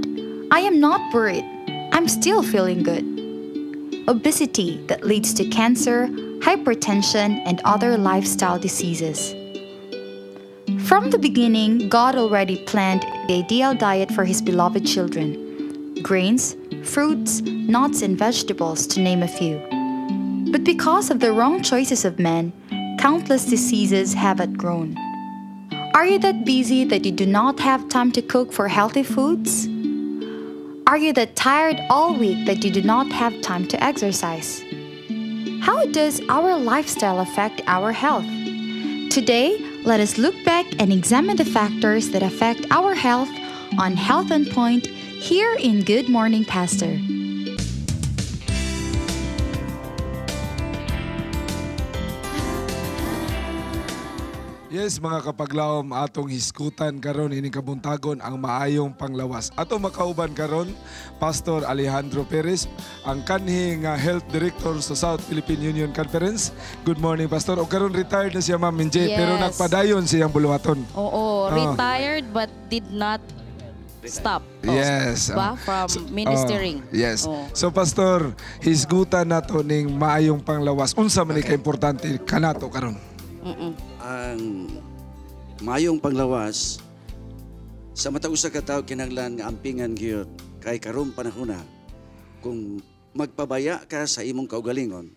I am not worried. I'm still feeling good. Obesity that leads to cancer, hypertension, and other lifestyle diseases. From the beginning, God already planned the ideal diet for his beloved children: grains, fruits, nuts, and vegetables, to name a few. But because of the wrong choices of men, countless diseases have outgrown. Are you that busy that you do not have time to cook for healthy foods? Are you that tired all week that you do not have time to exercise? How does our lifestyle affect our health? Today, let us look back and examine the factors that affect our health on Health on Point, here in Good Morning Pastor. Yes, mga kapaglaom, atong hisgutan karon ining kabuntagon ang maayong panglawas. Ato makauban karon Pastor Alejandro Perez, ang kanhi nga Health Director sa South Philippine Union Conference. Good morning, Pastor. O karon retired na siya, Ma'am Minjay, Yes. pero nagpadayon siyang buluhaton. Oo, retired but did not stop. Oh, Yes. Ba? From ministering. Yes. Oh. So Pastor, hisgutan nato ning maayong panglawas. Unsa man ni kaimportante kanato karon? Ang mayong panglawas sa matag usa ka tawo kinahanglan nga ampingan gyud kay karon panahona kung magpabaya ka sa imong kaugalingon,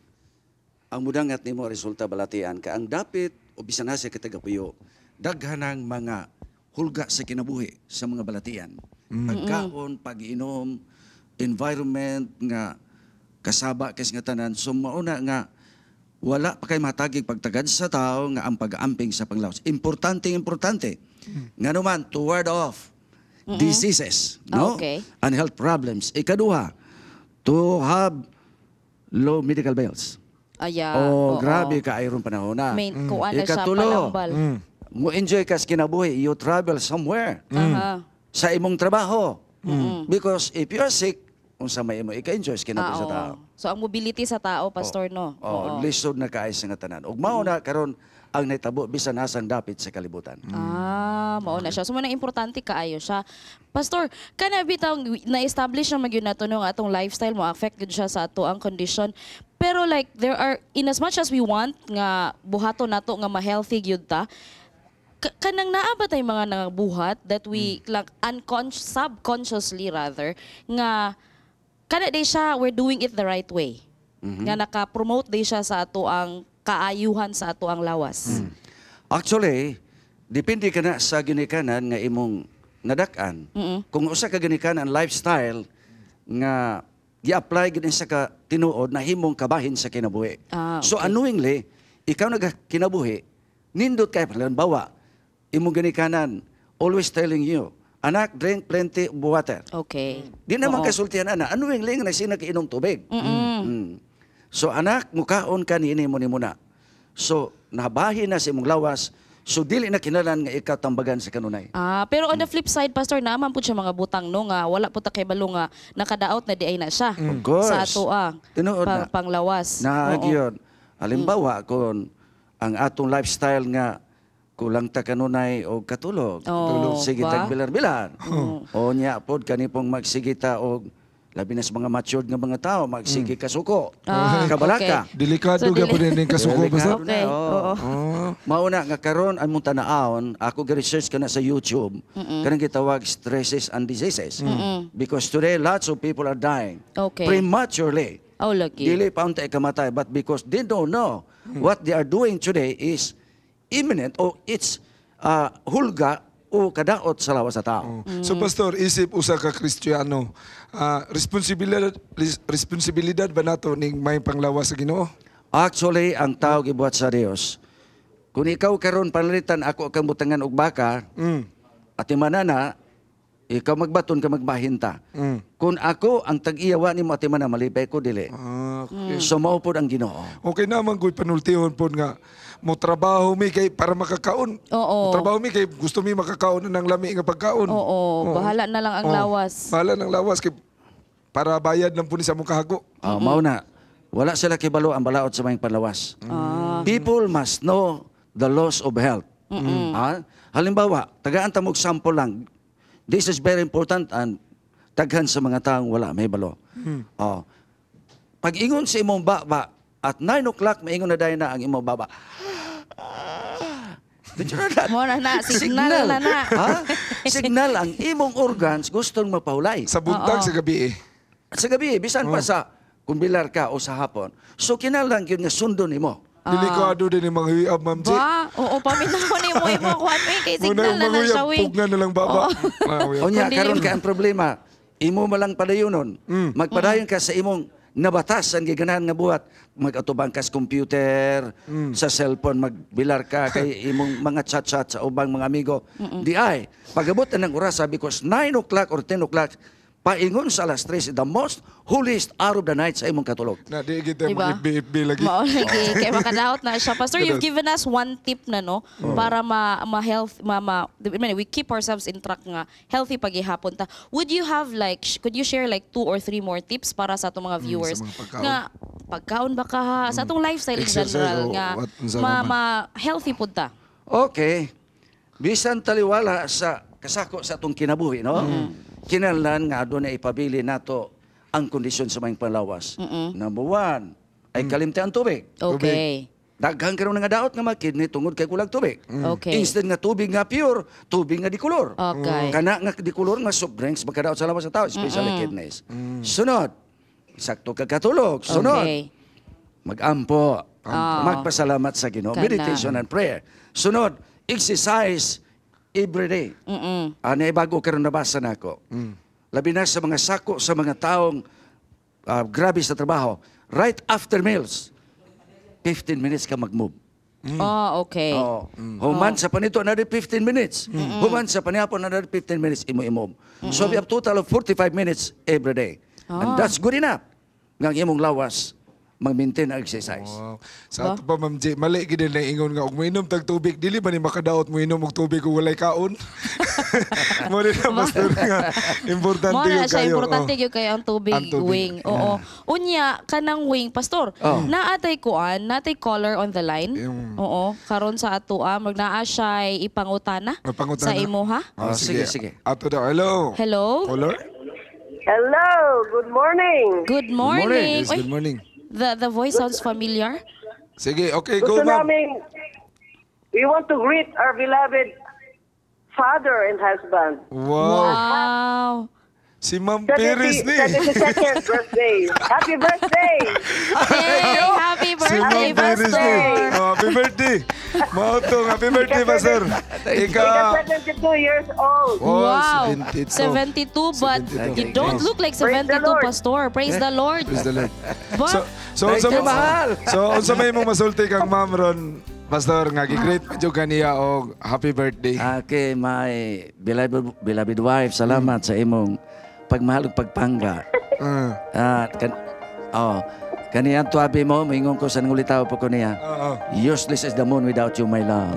ang mudangat nimo resulta balatian ka. Ang dapit o bisan asa ka tagapuyo, daghan ang mga hulga sa kinabuhi sa mga balatian. Pagkaon, pag-inom, environment nga kasaba kay nga tanan. So mauna nga wala pa kay matagig pagtagad sa tao nga ang pag-amping sa panglawas. Importante, importante. Nga naman, to ward off diseases, no? Okay. And health problems. Ikaduha, to have low medical bills. Aya. Oh, oo. grabe ka ayron panahon na. Main, kuan na siya, Ikatulo, palambal. mo enjoy ka sa kinabuhi, you travel somewhere. Sa imong trabaho. Because if you are sick, unsa may imo ika-enjoy sa kinabuhi sa Oo. tao. So ang mobility sa tao, Pastor, no? Oh, lisod na kaay sa nga tanan. Ug mao na karon ang nahitabo bisan asang dapit sa kalibutan. Ah, mao na siya. So, mao importante kaayo siya. Pastor, kana bitaw na-establish na magyud nato no nga atong lifestyle mo affect gyud siya sa ato ang condition. Pero like there are, in as much as we want nga buhaton nato nga ma-healthy gyud ta, kanang naa ba tay mga nangabuhat that we like unconscious, subconsciously rather, nga kana day siya we're doing it the right way. Nga naka-promote day siya sa ato ang kaayuhan sa ato ang lawas. Actually, depende ka na sa ginikanan nga imong nadak-an. Kung usa ka ginikanan lifestyle nga gi-apply gid sa ka tinuod na himong kabahin sa kinabuhi. So unknowingly, ikaw nagkinabuhi, nindot kay halimbawa, imong ginikanan always telling you, anak, drink plenty of water. Okay. Di naman Oo. kasultihan ana, unknowingly nga nagsina inom tubig. So anak, mukaon ka niini mo ni muna. So nabahin na sa imong lawas, so dili na kinalan nga ikaw tambagan sa kanunay. Ah, pero on the flip side, Pastor, naaman po siya mga butang no nga wala po ta kay balo nga nakadaot na di ay na siya. Of course. Sa ato ang Tinuod na. panglawas. Na Oo. gyud. Halimbawa kung ang atong lifestyle nga kulang ta kanunay og katulog. Oo, Sige ba? tag bilar-bilar. O nya pod kani pong magsigita og labi na sa mga matured nga mga tao magsige kasuko. Ah, Kabalaka. okay. Delikado So, so, gyapon ning kasuko, Delikado Pastor. na, oo. Mauna nga karon ang mong tanaawon, ako ga-research ka na sa YouTube, kanang gitawag stresses and diseases. Because today lots of people are dying prematurely. Oh, lagi. Dili pa unta ikamatay, but because they don't know what they are doing today is imminent or it's hulga o kadaot sa lawas sa tao. So Pastor, isip usa ka Kristiyano, responsibilidad ba nato ning may panglawas sa Ginoo? Actually, ang tao gibuhat sa Dios. Kung ikaw karon panalitan ako kang butangan og baka, at manana, ikaw magbaton ka magbahinta. Kung ako ang tag-iyawa nimo ati mana malipay ko dili. Okay. So mao pod ang Ginoo. Okay naman ko'y panultihon pod nga mo trabaho mi kay para makakaon. Oo. Mo trabaho mi kay gusto mi makakaon na ng lami nga pagkaon. Oo, bahala na lang ang Oo. lawas. Bahala ng lawas kay para bayad lang po ni sa mong kahago. Ah, mao na. Wala sila kibalo ang balaod sa mga panlawas. People must know the laws of health. Ah, halimbawa, tagaan ta mo example lang. This is very important and daghan sa mga taong wala may balo. Oh. Pag ingon sa imong baba at 9 o'clock maingon na dayon na ang imong baba. Did you know that? Mo na na, signal na na. Ha? Signal ang imong organs gustong mapahulay. Sa buntag, Oo. sa gabi eh. Sa gabi, bisan pa sa kumbilar ka o sa hapon. So kinahanglan gyud nga sundon nimo. Delikado din yung mga huyab, Ma'am G. Ba? Oo, paminaw ni mo imo kuan mi kay signal Muna na na yung siya mga wing. pugna na lang baba. Ah, uyab. Unya Kundi karon kay ang problema, imo malang padayonon. Magpadayon ka sa imong nabatas ang giganahan nga buhat, magatubang ka sa computer, sa cellphone magbilar ka kay imong mga chat-chat sa ubang mga amigo. Di ay pagabot na ng oras sabi ko 9 o'clock or 10 o'clock Paingon sa alas 3, the most holiest hour of the night sa imong katulog. Na di kita Diba? mag-FB lagi. Mao lagi kay makadaot na siya. Pastor, you've given us one tip na, no, para ma, ma health ma, ma I mean, we keep ourselves in track nga healthy paghihapon ta. Would you have like could you share like two or three more tips para sa atong mga viewers Sa mga pagkaon. Nga pagkaon ba ka ha? Sa atong lifestyle in Exercise general o nga what, unsa ma, man. Ma healthy pud ta. Okay. Bisan taliwala sa kasako sa atong kinabuhi, no? Kinahanglan nga doon na ipabili nato ang kondisyon sa mga panglawas. Number one, ay kalimti ang tubig. Okay. Daghan karon nga daot nga mga kidney tungod kay kulang tubig. Instead nga tubig nga pure, tubig nga di kolor. Kana nga di kolor nga soft drinks magkadaot sa lawas sa tao, especially kidneys. Sunod, sakto ka katulog. Sunod, magampo. Magpasalamat sa Ginoo. Kana. Meditation and prayer. Sunod, exercise every day. Ano bago karon nabasa nako. Labi na sa mga sako sa mga taong grabe sa trabaho, right after meals, 15 minutes ka mag-move. Oh, okay. Oo. Human sa panito, another 15 minutes. Human sa panihapon, another 15 minutes imo-imove. So we have total of 45 minutes every day. And that's good enough. Nga ang imong lawas, mag-maintain ang exercise. Wow. Sa ato pa, Ma'am J, mali gid na ingon nga og moinom tag tubig, dili ba ni makadaot moinom og tubig kung walay kaon? Mo rin na, Pastor, nga importante Mo na yun siya, kayo. importante Oh. gyud kayo ang tubig, Ang tubig. Wing. Oo. Unya, kanang Wing, Pastor, naatay kuan, naatay caller on the line. Oo, karon sa atoa, mag naa siya ipangutana, Pangutana. sa imuha. Oh, Oh, sige, sige. Ato daw. Hello. Hello? Caller? Hello, good morning. Good morning. Yes, Uy, good morning. the voice sounds familiar. Sige, okay, go, Gusto ma'am. namin, we want to greet our beloved father and husband. Wow. Wow. Si Ma'am Perez ni. 72nd birthday. Happy birthday! Hey, happy Si birthday, Ma'am Perez ni. Pastor. Oh, happy birthday. Mao to, happy birthday, Pastor. Ika. Ika 72 years old. Oh, Wow. 72. 72, but 72. you don't look like Praise the 72, Lord. Pastor. Praise the Lord. Praise the Lord. But, So, Thank unsa you, mahal. So, unsa may imong masulti kang ma'am ron, Pastor, nga gi-greet pa jud kaniya og happy birthday. Okay, my beloved wife, salamat sa imong pagmahal ug pagpangga. Ah, oh, kaniya tuabi mo, moingon ko sa nangulitaw po ko niya. Useless is the moon without you, my love.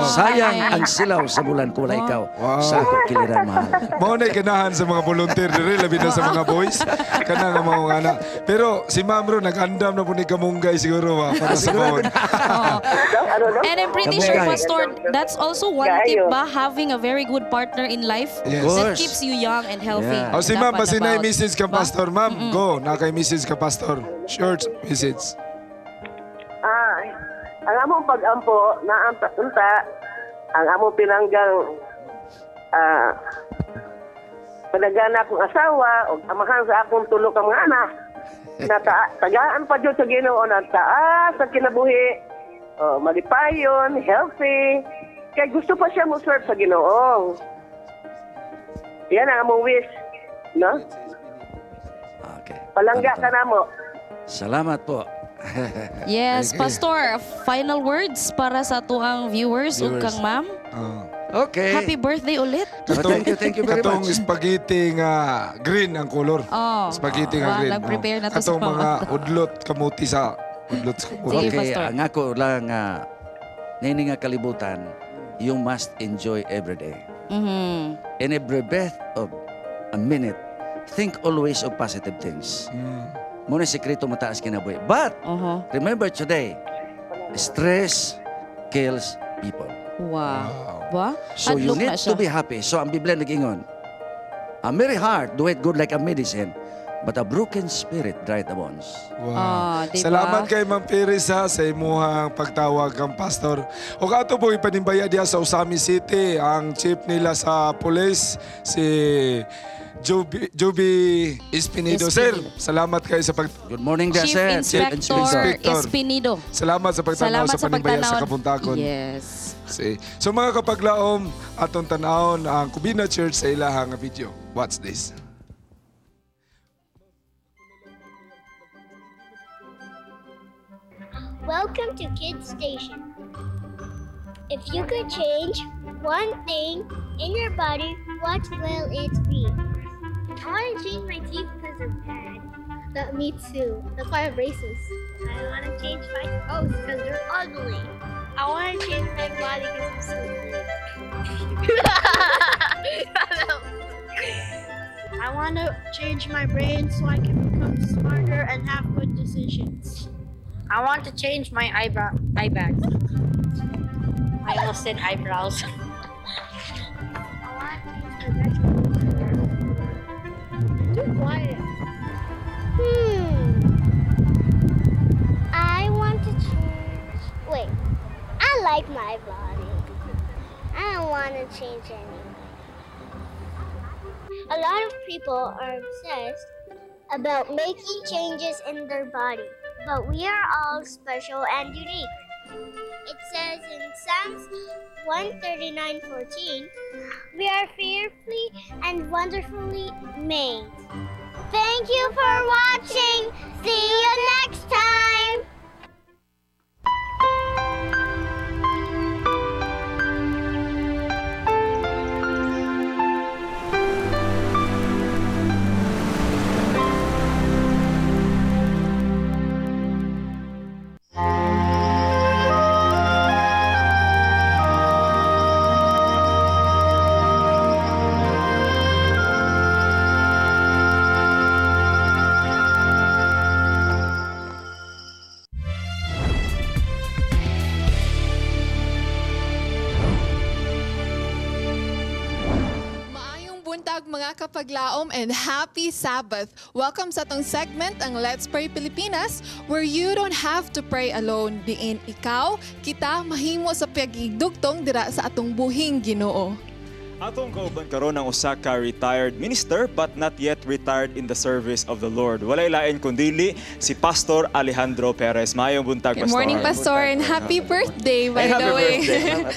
Sayang ang silaw sa bulan kung wala ikaw. Sa ako kiliran, mahal. Mao na ganahan sa mga volunteer diri, labi na sa mga boys. Kana nga mao nga na. Pero si Ma'am ron nag-andam na po ni kamunggay siguro ba para sa baon. And I'm pretty sure, Kabugay. Pastor, that's also one tip Kaayo. ba, having a very good partner in life Yes. that Of course. keeps you young and healthy. Yeah. O si Ma'am, Dapat basin na about. message kang Ba? pastor. Ma'am, go. Na kay message ka pastor. Short message. Ah, ang among pag-ampo na ang unta, ang among pinanggang panagana akong asawa o amahan sa akong tulo ka mga anak na tagaan pa jud sa Ginoo na taas sa kinabuhi, oh, malipayon, healthy, kay gusto pa siya mo serve sa Ginoo. Yan ang among wish, no? Okay. Palangga ka namo. Salamat po. Yes, Pastor, final words para sa tuang viewers ug Viewers. kang ma'am. Okay. Happy birthday ulit. Oh, thank you very Katong much. spaghetti nga green ang kolor. Oh. Spaghetti nga Wow, green. nag-prepare na to sa Katong mga mga. udlot kamuti sa udlot sa kamuti. Sige, Okay, Pastor. ang ako lang nga nini nga kalibutan, you must enjoy every day. In every breath of a minute, think always of positive things. Muna sekreto mataas kinabuhi. But, remember today, stress kills people. Wow. Ba? So you Hadlok need na siya. to be happy. So ang Biblia nag-ingon, a merry heart doeth good like a medicine, but a broken spirit dry the bones. Wow. Ah, diba? Salamat kay Ma'am Perez ha, sa imuhang pagtawag kang pastor. O ato po ipanimbaya diya sa Usami City, ang chief nila sa police, si Juby Espinido. Sir, salamat kayo sa pag... Good morning, Chief sir. Inspector Espinido. Salamat sa pagtanaw Salamat sa sa panimbaya sa pagtanaw. Kabuntagon. Yes. See. So mga kapaglaom, atong tanawon ang Kubina Church sa ilahang video. Watch this. Welcome to Kids Station. If you could change one thing in your body, what will it be? I want to change my teeth because they're bad. That me too. That's why I have braces. I want to change my toes because they're ugly. I want to change my body because I'm so big. I want to change my brain so I can become smarter and have good decisions. I want to change my eyebrow eye bags. I almost said eyebrows. I want to change my vegetables. Too quiet. I want to change. Wait. I like my body. I don't want to change anything. A lot of people are obsessed about making changes in their body, but we are all special and unique. It says in Psalms 139:14, we are fearfully and wonderfully made. Thank you for watching. See you next time. Maayong buntag mga kapaglaom and happy Sabbath. Welcome sa atong segment ang Let's Pray Pilipinas, where you don't have to pray alone. Diin ikaw, kita mahimo sa pagigdugtong dira sa atong buhing Ginoo. Atong kauban karon ang usa ka retired minister but not yet retired in the service of the Lord. Walay lain kundili si Pastor Alejandro Perez. Maayong buntag, Good Pastor. morning, Pastor, and happy birthday, by And the happy way. birthday.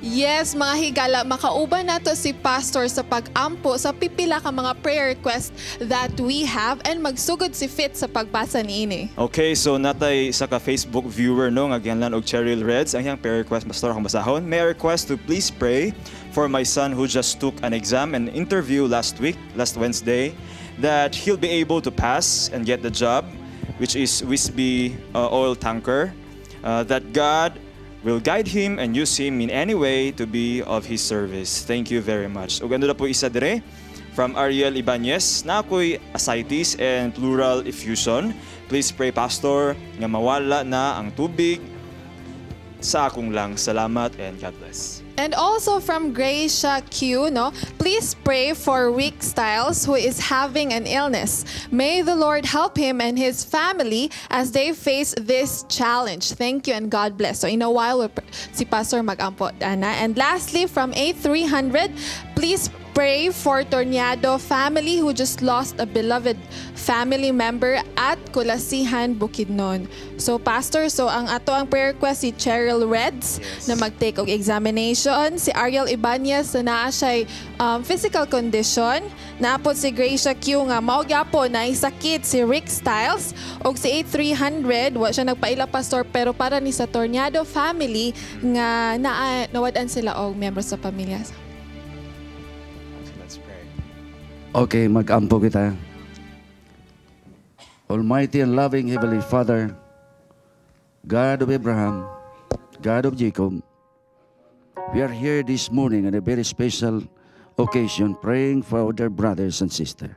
Yes, mga higala, makauban nato si Pastor sa pag-ampo sa pipila ka mga prayer request that we have and magsugod si Fit sa pagbasa niini. Okay, so natay isa ka Facebook viewer no nga gianlan og Cheryl Reds ang iyang prayer request, Pastor, akong basahon. May I request to please pray for my son who just took an exam and interview last week, last Wednesday, that he'll be able to pass and get the job, which is Wisby oil tanker, that God will guide him and use him in any way to be of his service. Thank you very much. Ug ano na po isa dire from Ariel Ibanez, na ako'y ascites and pleural effusion. Please pray, Pastor, nga mawala na ang tubig sa akong lang. Salamat and God bless. And also from Gracia Q, no, please pray for Rick Styles, who is having an illness. May the Lord help him and his family as they face this challenge. Thank you and God bless. So in a while, si Pastor magampo, ana. And lastly, from A300, please pray for Tornado family who just lost a beloved family member at Kulasihan, Bukidnon. So Pastor, so ang ato ang prayer request si Cheryl Reds na mag-take og examination, si Ariel Ibanez na naa siya'y physical condition, naapod si Gracia Q nga mao gyapon na sakit si Rick Styles og si 8300 wa siya nagpaila, Pastor, pero para ni sa Tornado family nga naa nawad-an sila og membro sa pamilya. Let's pray. Okay, mag-ampo kita. Almighty and loving Heavenly Father, God of Abraham, God of Jacob, we are here this morning on a very special occasion praying for our dear brothers and sisters.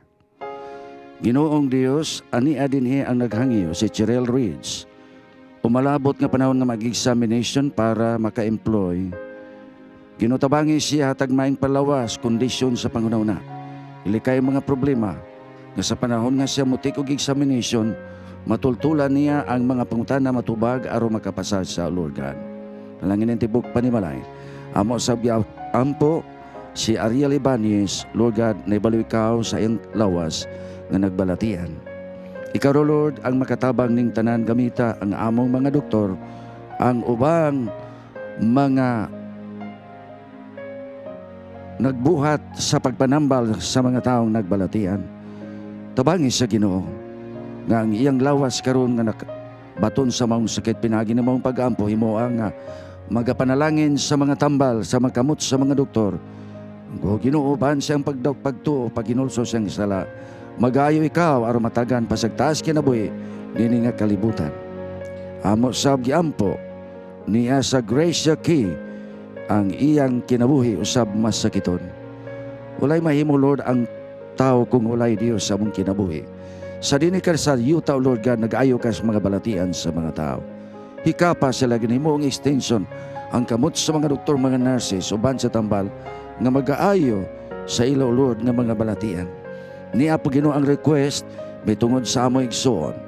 Ginoong Dios, ani dinhi ang naghangyo si Cheryl Reeds. Umalabot nga panahon nga mag-examination para maka-employ. Ginoo, tabangi siya hatag maayong palawas, kondisyon sa panghunahuna. Ilikay mga problema nga sa panahon nga siya mo-take og examination, matultulan niya ang mga pangutana, matubag aron makapasar sa Lord God. Dalangin ang tibok panimalay. Amo sa ampo si Ariel Ibanez, Lord God, naibalo ikaw sa iyang lawas nga nagbalatian. Ikaw, O Lord, ang makatabang ning tanan, gamita ang among mga doktor, ang ubang mga nagbuhat sa pagpanambal sa mga taong nagbalatian. Tabangi sa Ginoo nga ang iyang lawas karon nga baton sa maong sakit pinagi na maong pag-ampo, himoa nga magapanalangin sa mga tambal sa mga kamot sa mga doktor Ang Ginoo ban siyang pagtuo paghinulsol siyang sala. Magayo ikaw aron matagan pasagtaas kinabuhi nini nga kalibutan. Amo sab giampo niya sa Gracia Key ang iyang kinabuhi usab masakiton. Walay mahimo Lord ang tao kung walay Dios sa among kinabuhi. Sa dinhi ka sa yuta, Lord God, nag-ayo ka sa mga balatian sa mga tao. Hikapa sila ginhimo ang extension ang kamot sa mga doktor, mga nurses uban sa tambal nga mag-aayo sa ila, Lord, nga mga balatian. Niya po Ginoo ang request may tungod sa amo igsoon.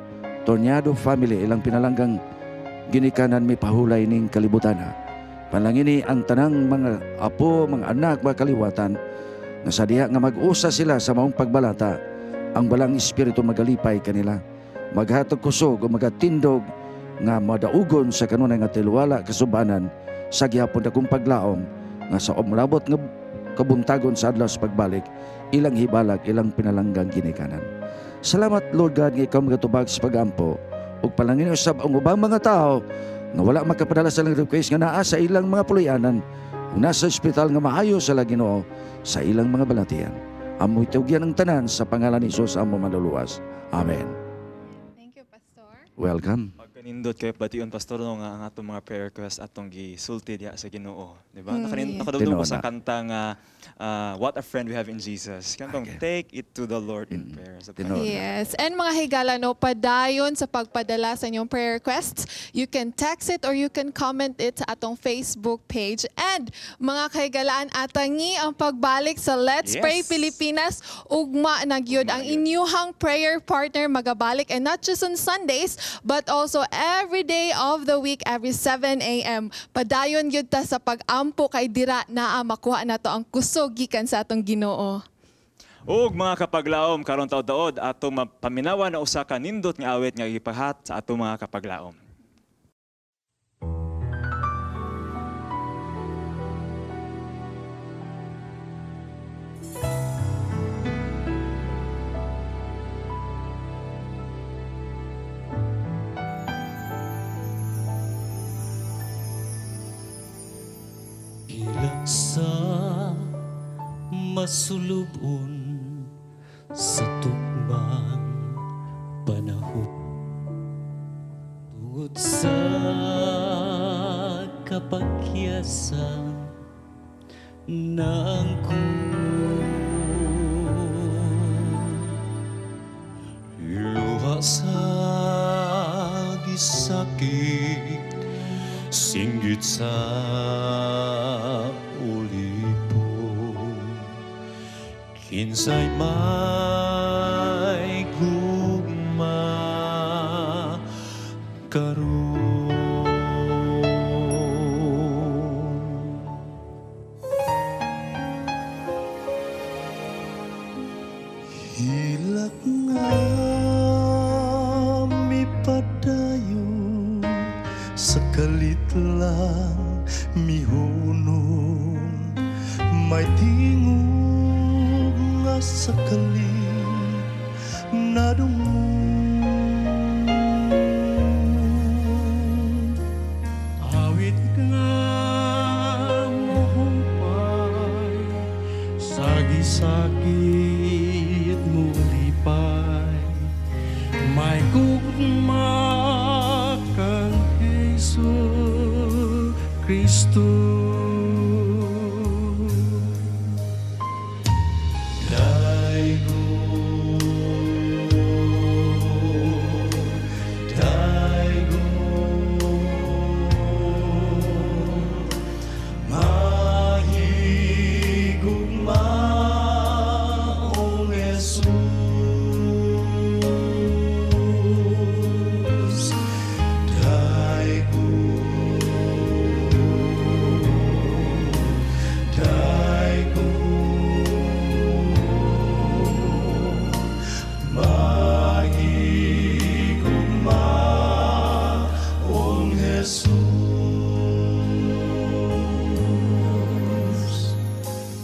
Tornado family ilang pinalanggang ginikanan may pahulay ning kalibutan. Panalangini ang tanang mga apo, mga anak, mga kaliwatan nga sa diha nga mag-usa sila sa maong pagbalata, ang balang espiritu magalipay kanila, maghatag kusog o magatindog nga madaugon sa kanunay nga tiluwala kasubanan sa gihapon dakong paglaom nga sa umlabot nga kabuntagon sa adlaw sa pagbalik, ilang hibalag, ilang pinalanggang ginikanan. Salamat Lord God nga ikaw magatubag sa pagampo ug palangin usab ang ubang mga tao nga wala makapadala sa ilang request nga naa sa ilang mga puloy-anan ug nasa ospital nga maayo sa Ginoo sa ilang mga balatian. Amoy tugyan ang tanan sa pangalan ni Jesus amo manluluwas. Amen. Thank you, Pastor. Welcome. Pagkanindot kay bation Pastor no nga ang atong mga prayer request atong gisulti diha sa Ginoo, di ba? Nakadumdum ko sa kanta nga What a Friend We Have in Jesus. Kantong Take It to the Lord in Prayer. Sa Yes. And mga higala, no, padayon sa pagpadala sa inyong prayer requests. You can text it or you can comment it sa atong Facebook page. And mga kahigalaan, atangi ang pagbalik sa Let's Pray Pilipinas. Ugma na gyud ang inyuhang prayer partner magabalik, and not just on Sundays but also every day of the week, every 7 a.m. Padayon gyud ta sa pag-ampo kay dira naa makuha nato ang kusog gikan sa atong Ginoo. Ug mga kapaglaom karon taud-taod atong mapaminawan na usa ka nindot nga awit nga gipahat sa atong mga kapaglaom. Sa masulubon sa tukmang panahon, tungod sa kapakyasan ng luha sa gisakit, singgit sa kinsay may gugma karon. Hilak nga mipadayon sa kalitlang mihunong, may tingog sa kalit na dungo. Awit nga mohumpay, sagi-sakit mo lipay, may gugma kang Jesu Kristo.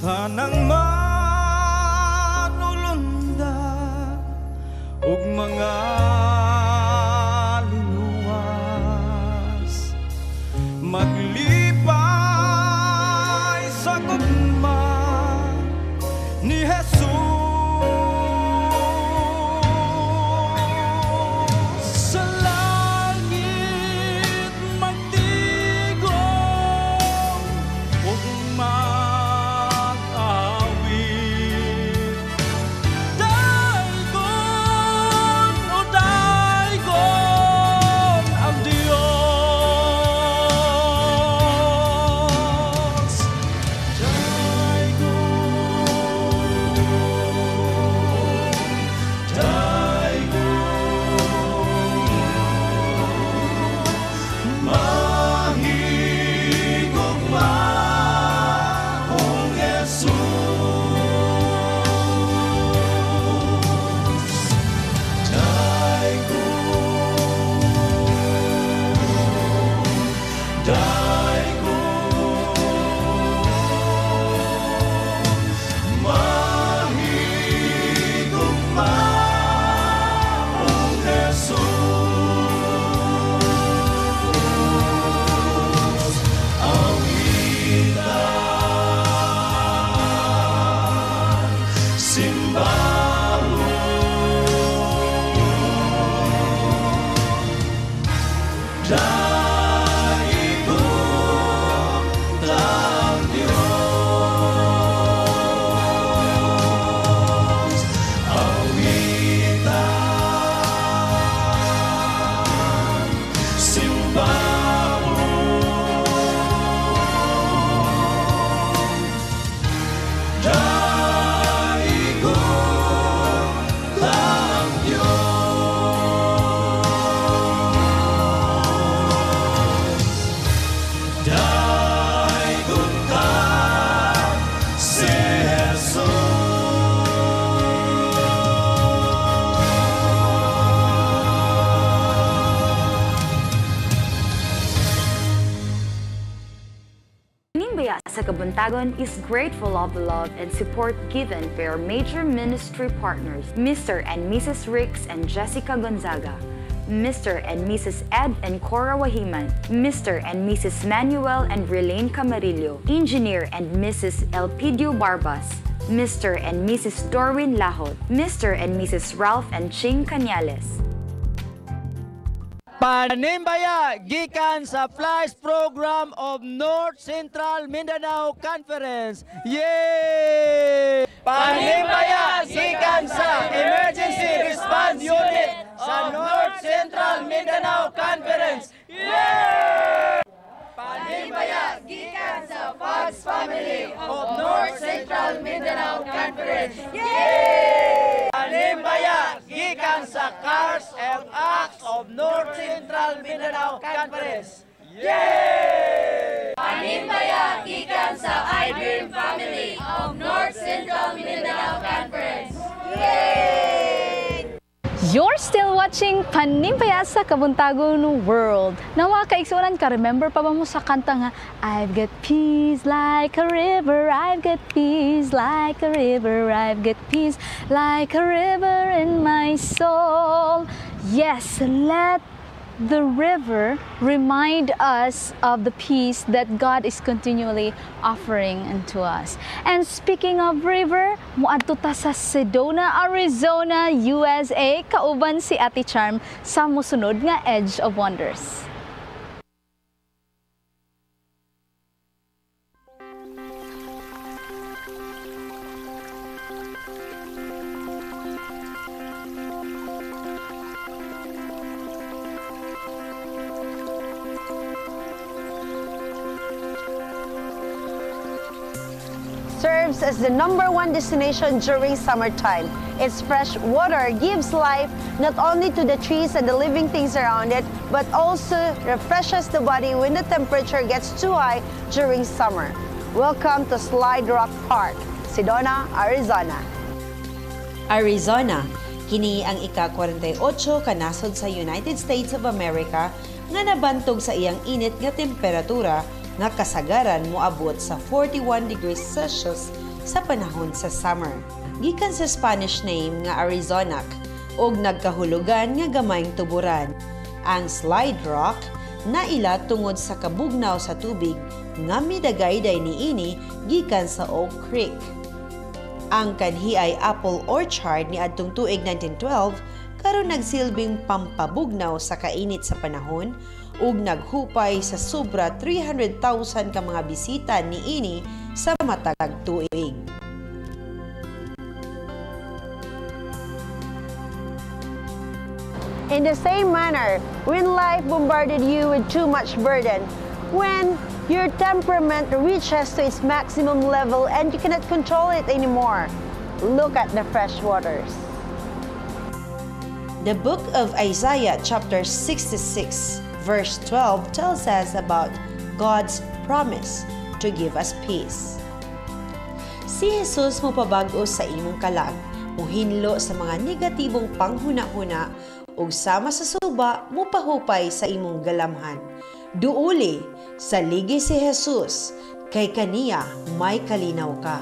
Tanang manulunda ug mga linuwas, maglipay sa gugma Daigong ang Diyos, awitan, simbahon. Daigong ang Diyos, daigong ka si Jesus. Panimbaya sa Kabuntagon is grateful of the love and support given by our major ministry partners, Mr. and Mrs. Ricks and Jessica Gonzaga, Mr. and Mrs. Ed and Cora Wahiman, Mr. and Mrs. Manuel and Relaine Camarillo, Engineer and Mrs. Elpidio Barbas, Mr. and Mrs. Dorwin Lahot, Mr. and Mrs. Ralph and Ching Cañales. Panimbaya gikan sa Flash Program of North Central Mindanao Conference. Yay! Panimbaya gikan sa Emergency Response Unit sa North Central Mindanao Conference. Yay! Panimbaya gikan sa Fox Family of North Central Mindanao Conference. Yay! Panimbaya gikan sa Cars and Acts of North Central Mindanao Conference. Yay! Panimbaya gikan sa I Dream Family of North Central Mindanao Conference. Yay! You're still watching Panimbaya sa Kabuntagon World. Nawa kaigsuonan ka, remember pa ba mo sa kanta nga, I've got peace like a river, I've got peace like a river, I've got peace like a river in my soul. Yes, let the river remind us of the peace that God is continually offering unto us. And speaking of river, muadto ta sa Sedona, Arizona, USA, kauban si Ate Charm sa musunod nga Edge of Wonders. Serves as the number one destination during summertime. Its fresh water gives life not only to the trees and the living things around it, but also refreshes the body when the temperature gets too high during summer. Welcome to Slide Rock Park, Sedona, Arizona. Arizona, kini ang ika-48 ka nasod sa United States of America nga nabantog sa iyang init nga temperatura nga kasagaran moabot sa 41 degrees Celsius sa panahon sa summer. Gikan sa Spanish name nga Arizonac og nagkahulugan nga gamayng tuburan. Ang Slide Rock naila tungod sa kabugnaw sa tubig nga midagayday niini gikan sa Oak Creek. Ang kanhiay apple orchard niadtong tuig 1912 karon nagsilbing pampabugnaw sa kainit sa panahon ug naghupay sa sobra 300,000 ka mga bisita niini sa matag tuig. In the same manner, when life bombarded you with too much burden, when your temperament reaches to its maximum level and you cannot control it anymore, look at the fresh waters. The book of Isaiah chapter 66 verse 12 tells us about God's promise to give us peace. Si Jesus mopabag-o sa imong kalag, muhinlo sa mga negatibong panghuna-huna ug sama sa suba mopahupay sa imong galamhan. Duuli, saligi si Jesus, kay kaniya may kalinaw ka.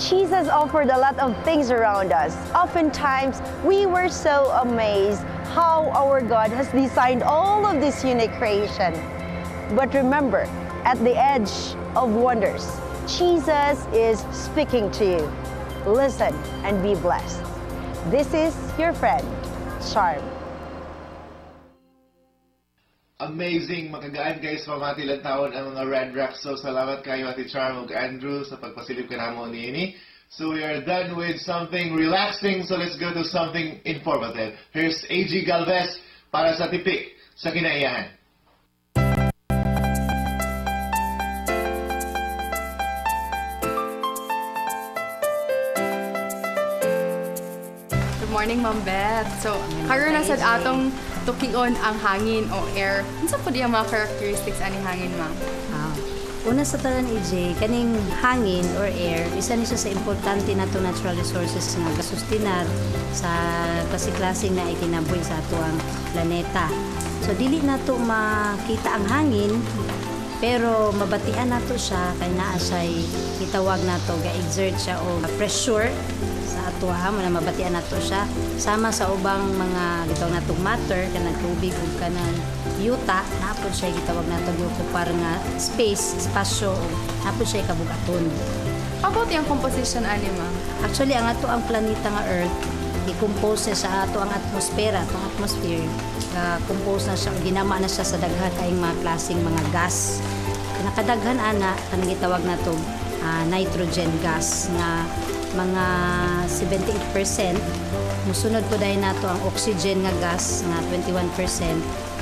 Jesus offered a lot of things around us. Oftentimes, we were so amazed how our God has designed all of this unique creation. But remember, at the edge of wonders, Jesus is speaking to you. Listen and be blessed. This is your friend, Charm. Amazing, makagaan kayo sa pamati taon ang mga Red Rocks. So salamat kayo Ate Charm ug Andrew sa pagpasilip kanamo niini. So we are done with something relaxing, so let's go to something informative. Here's AG Galvez para sa Tipik sa Kinaiyahan. Good morning, Ma'am Beth. So, karon na sad atong tukion ang hangin o air. Unsa po di ang mga characteristics ani hangin, ma'am? Ah. Una sa tanan, AJ, kaning hangin or air, isa ni siya sa importante nato natural resources nga gasustinar sa klase-klaseng na ikinabuhi sa ato ang planeta. So dili nato makita ang hangin, pero mabatian nato siya kay naa siya'y gitawag nato ga-exert siya og pressure sa ato ha, mo na mabatian nato siya sama sa ubang mga gitawag natong matter kanang tubig ug kanang yuta, naa pod siya gitawag nato giokupar nga space, espasyo ug naa pod siya kabugaton. How about yung composition ani, ma'am? Actually, ang ato ang planeta nga Earth i-compose na sa ato ang atmosfera, atong atmosphere, compose na siya, ginama na siya sa daghan kaayong mga klaseng mga gas. Nakadaghan ana kanang gitawag nato nitrogen gas nga mga 78%. Musunod po dahil nato ang oxygen nga gas nga 21%,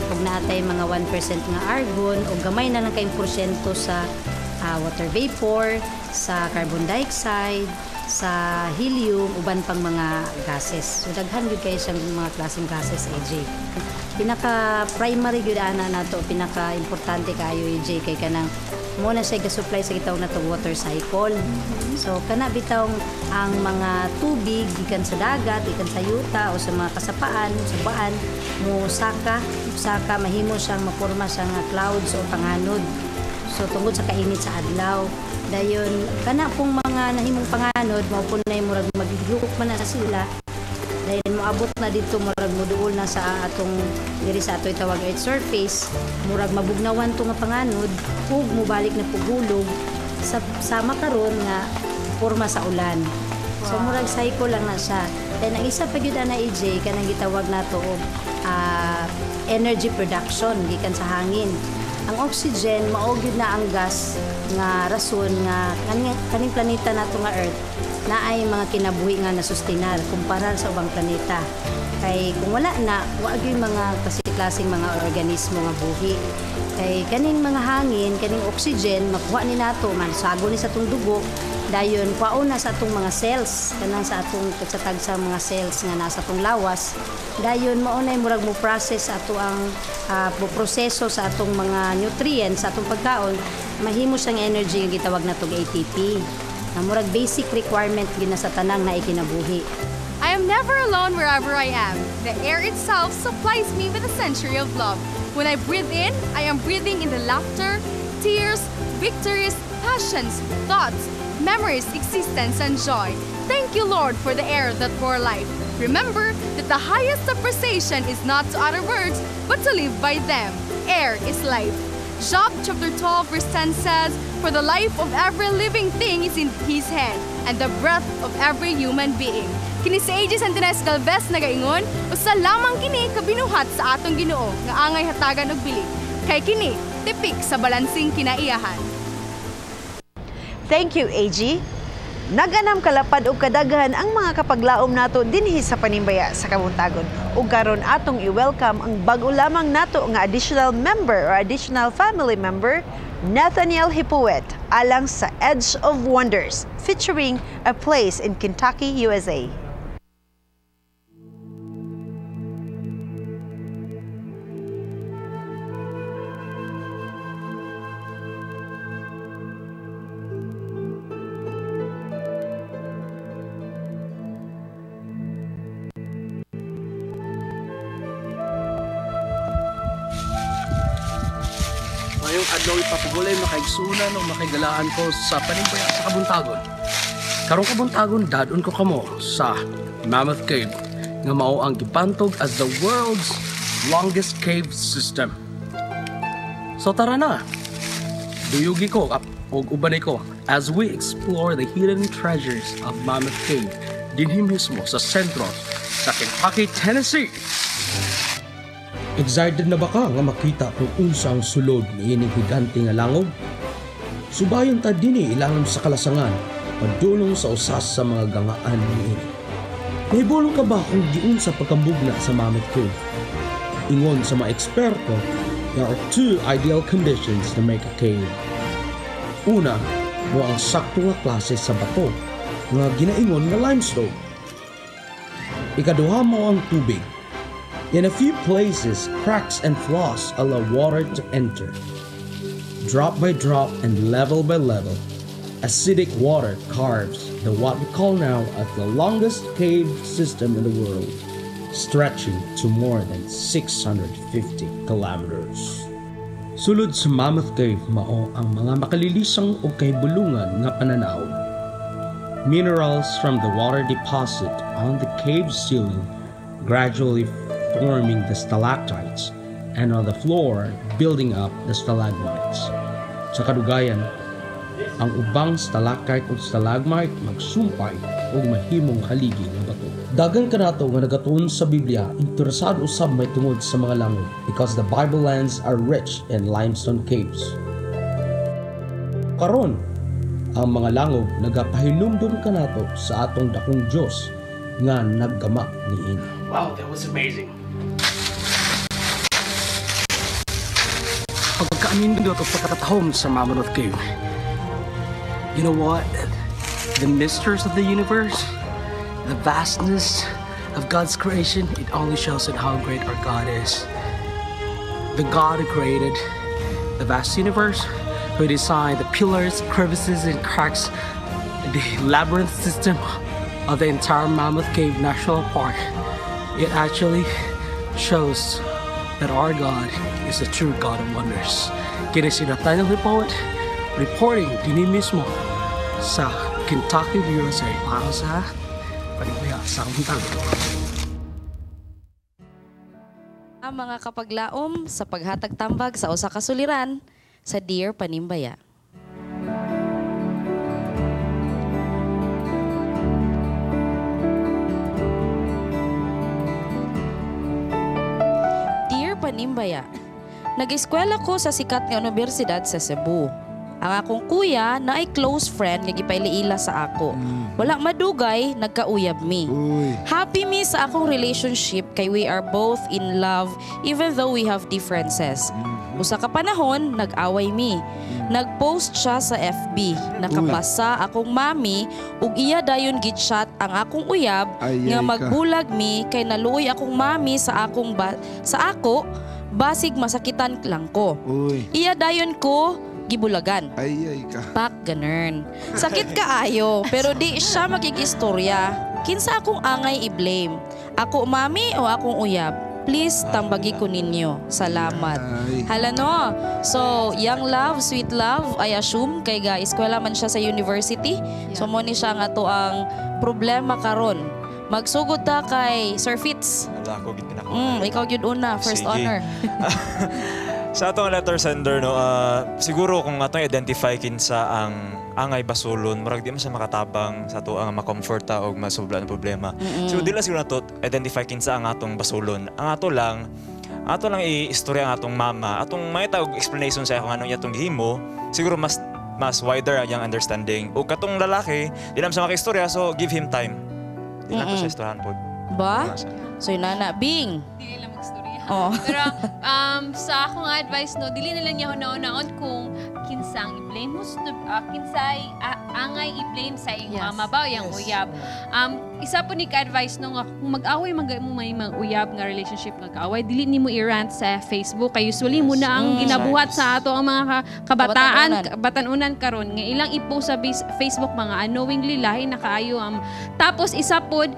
ug naatay mga 1% nga argon, ug gamay na lang kayong porsyento sa water vapor, sa carbon dioxide, sa helium, uban pang mga gases. So daghan gyud kayo siyang mga klaseng gases, AJ. Pinaka primary gyud ana nato, pinaka importante kayo, AJ, kay kanang mo na siya ga-supply sa gitawag nato water cycle. So kana bitaw ang mga tubig gikan sa dagat, gikan sa yuta o sa mga kasapaan, sa baan, mo saka, saka mahimo siyang maporma siya nga clouds o panganod. So tungod sa kainit sa adlaw, dayon kana pong mga nahimong panganod mao po na murag maghilukok man na sila. Dayon moabot na dito, murag moduol na sa atong diri sa atoy tawag earth surface, murag mabugnawan to nga panganod ug mobalik na pugulog sa sama karon nga porma sa ulan. So murag cycle lang na siya. Then ang isa pa gyud ana, AJ, kanang gitawag nato og energy production gikan sa hangin. Ang oxygen mao gyud na ang gas nga rason nga kaning planeta nato nga Earth na ay mga kinabuhi nga nasustinar kumpara sa ubang planeta. Kay kung wala na, wa gyud mga klase-klaseng mga organismo nga buhi. Kay kaning mga hangin, kaning oxygen makuha ni nato man sago ni sa atong dugo, dayon kuhaon na sa atong mga cells, kanang sa atong tagsa-tagsa mga cells nga nasa atong lawas. Dayon mao nay murag mo process ato ang mo proseso sa atong mga nutrients sa atong pagkaon, mahimo siyang energy nga gitawag natog ATP. Na murag basic requirement gina sa tanang na ikinabuhi. I am never alone wherever I am. The air itself supplies me with a century of love. When I breathe in, I am breathing in the laughter, tears, victories, passions, thoughts, memories, existence, and joy. Thank you, Lord, for the air that bore life. Remember that the highest appreciation is not to utter words, but to live by them. Air is life. Job chapter 12 verse 10 says, "For the life of every living thing is in His hand, and the breath of every human being." Kini si AJ Santinez Galvez nagaingon, usa lamang kini kabinuhat sa atong Ginoo nga angay hatagan og bili. Kay kini tipik sa balansing kinaiyahan. Thank you, AG. Naganam kalapad og kadaghan ang mga kapaglaom nato dinhi sa Panimbaya sa Kabuntagon. Ug karon atong i-welcome ang bag-o lamang nato nga additional member or additional family member, Nathaniel Hipuet, alang sa Edge of Wonders, featuring A Place in Kentucky, USA. Ngayong adlaw ipapugulay makaigsunan o makaigalaan ko sa Panimbaya sa Kabuntagon. Karong Kabuntagon, dadon ko kamo sa Mammoth Cave nga mao ang gibantog as the world's longest cave system. So tara na, duyugi ko og ubanay ko as we explore the hidden treasures of Mammoth Cave dinhi mismo sa sentro sa Kentucky, Tennessee. Excited na ba ka nga makita kung unsa ang sulod niining higante nga langob? Subayon ta dinhi ilalom sa kalasangan, padulong sa usas sa mga gangaan niini. Nahibulong ka ba kung giunsa pagkambugna sa Mammoth Cave? Ingon sa mga eksperto, there are two ideal conditions to make a cave. Una, mao ang sakto nga klase sa bato nga ginaingon nga limestone. Ikaduha, mao ang tubig. In a few places, cracks and flaws allow water to enter. Drop by drop and level by level, acidic water carves the what we call now as the longest cave system in the world, stretching to more than 650 kilometers. Sulod sa Mammoth Cave mao ang mga makalilisang o kahibulungan nga pananaw. Minerals from the water deposit on the cave ceiling gradually forming the stalactites and on the floor building up the stalagmites. Sa kadugayan, ang ubang stalactite ug stalagmite magsumpay ug mahimong haligi nga bato. Daghan kanato nga nagatuon sa Biblia interesado usab may tungod sa mga langob because the Bible lands are rich in limestone caves. Karon, ang mga langob nagapahinumdum kanato sa atong dakong Dios nga naggama niini. Wow, that was amazing. Pagkaanindot o pagkatahom sa Mammoth Cave. You know what? The mysteries of the universe, the vastness of God's creation, it only shows that how great our God is. The God who created the vast universe, who designed the pillars, crevices, and cracks, the labyrinth system of the entire Mammoth Cave National Park. It actually shows that our God is the true God of wonders. Kini si Nathaniel Hipoet, reporting dinhi mismo sa Kentucky, USA. Para sa Panimbaya sa Kabuntagon. Ang mga kapaglaom sa paghatag tambag sa usa ka suliran sa Dear Panimbaya. Dear Panimbaya, nag-eskwela ko sa sikat nga universidad sa Cebu. Ang akong kuya na ay close friend nga gipaila-ila sa ako. Wala madugay, nagkauyab mi. Happy mi sa akong relationship kay we are both in love even though we have differences. Usa ka panahon, nag-away mi. Nag-post siya sa FB. Nakabasa akong mami ug iya dayon gitchat ang akong uyab Ay, nga ay ka. magbulag mi kay naluoy akong mami sa akong sa ako basig masakitan lang ko. Uy. Iya dayon ko gibulagan. Ay, ay ka. Pak ganern. Sakit kaayo, pero di siya makikistorya. Kinsa akong angay i-blame? Ako mami o akong uyab? Please, tambagi ko ninyo. Salamat. Hala no. So, young love, sweet love, I assume, kay ga eskwela man siya sa university. So, mo ni siya nga to ang problema karon. Magsugod ta kay Sir Fitz. Wala ako, gid pinaka. Ikaw gyud una, first Sige. honor. Sa atong letter sender no, siguro kung atong identify kinsa ang angay basulon, murag di man siya makatabang sa ato ang makomforta og masobla ang problema. So dili lang siguro nato identify kinsa ang atong basulon. Ang ato lang i-istorya ang atong mama, atong mangita og explanation sa kung anong atong gihimo, siguro mas wider ang iyang understanding. O katong lalaki, di lang siya makaistorya, so give him time. Di lang to siya istoryahan pod. Ba? So yun na, Bing. Dili lang magstorya. Oh. Pero sa akong advice no, dili na lang niya hunaon kung kinsang i-blame kinsay angay i-blame sa iyong mama ba o iyang uyab. Isa po ni ka-advice no nga kung mag-away man mo may mga uyab nga relationship nga kaaway, dili nimo i-rant sa Facebook kay usually muna ang ginabuhat sa ato ang mga kabataan, batanunan karon nga ilang i-post sa Facebook mga unknowingly lahi na kaayo. Tapos isa pod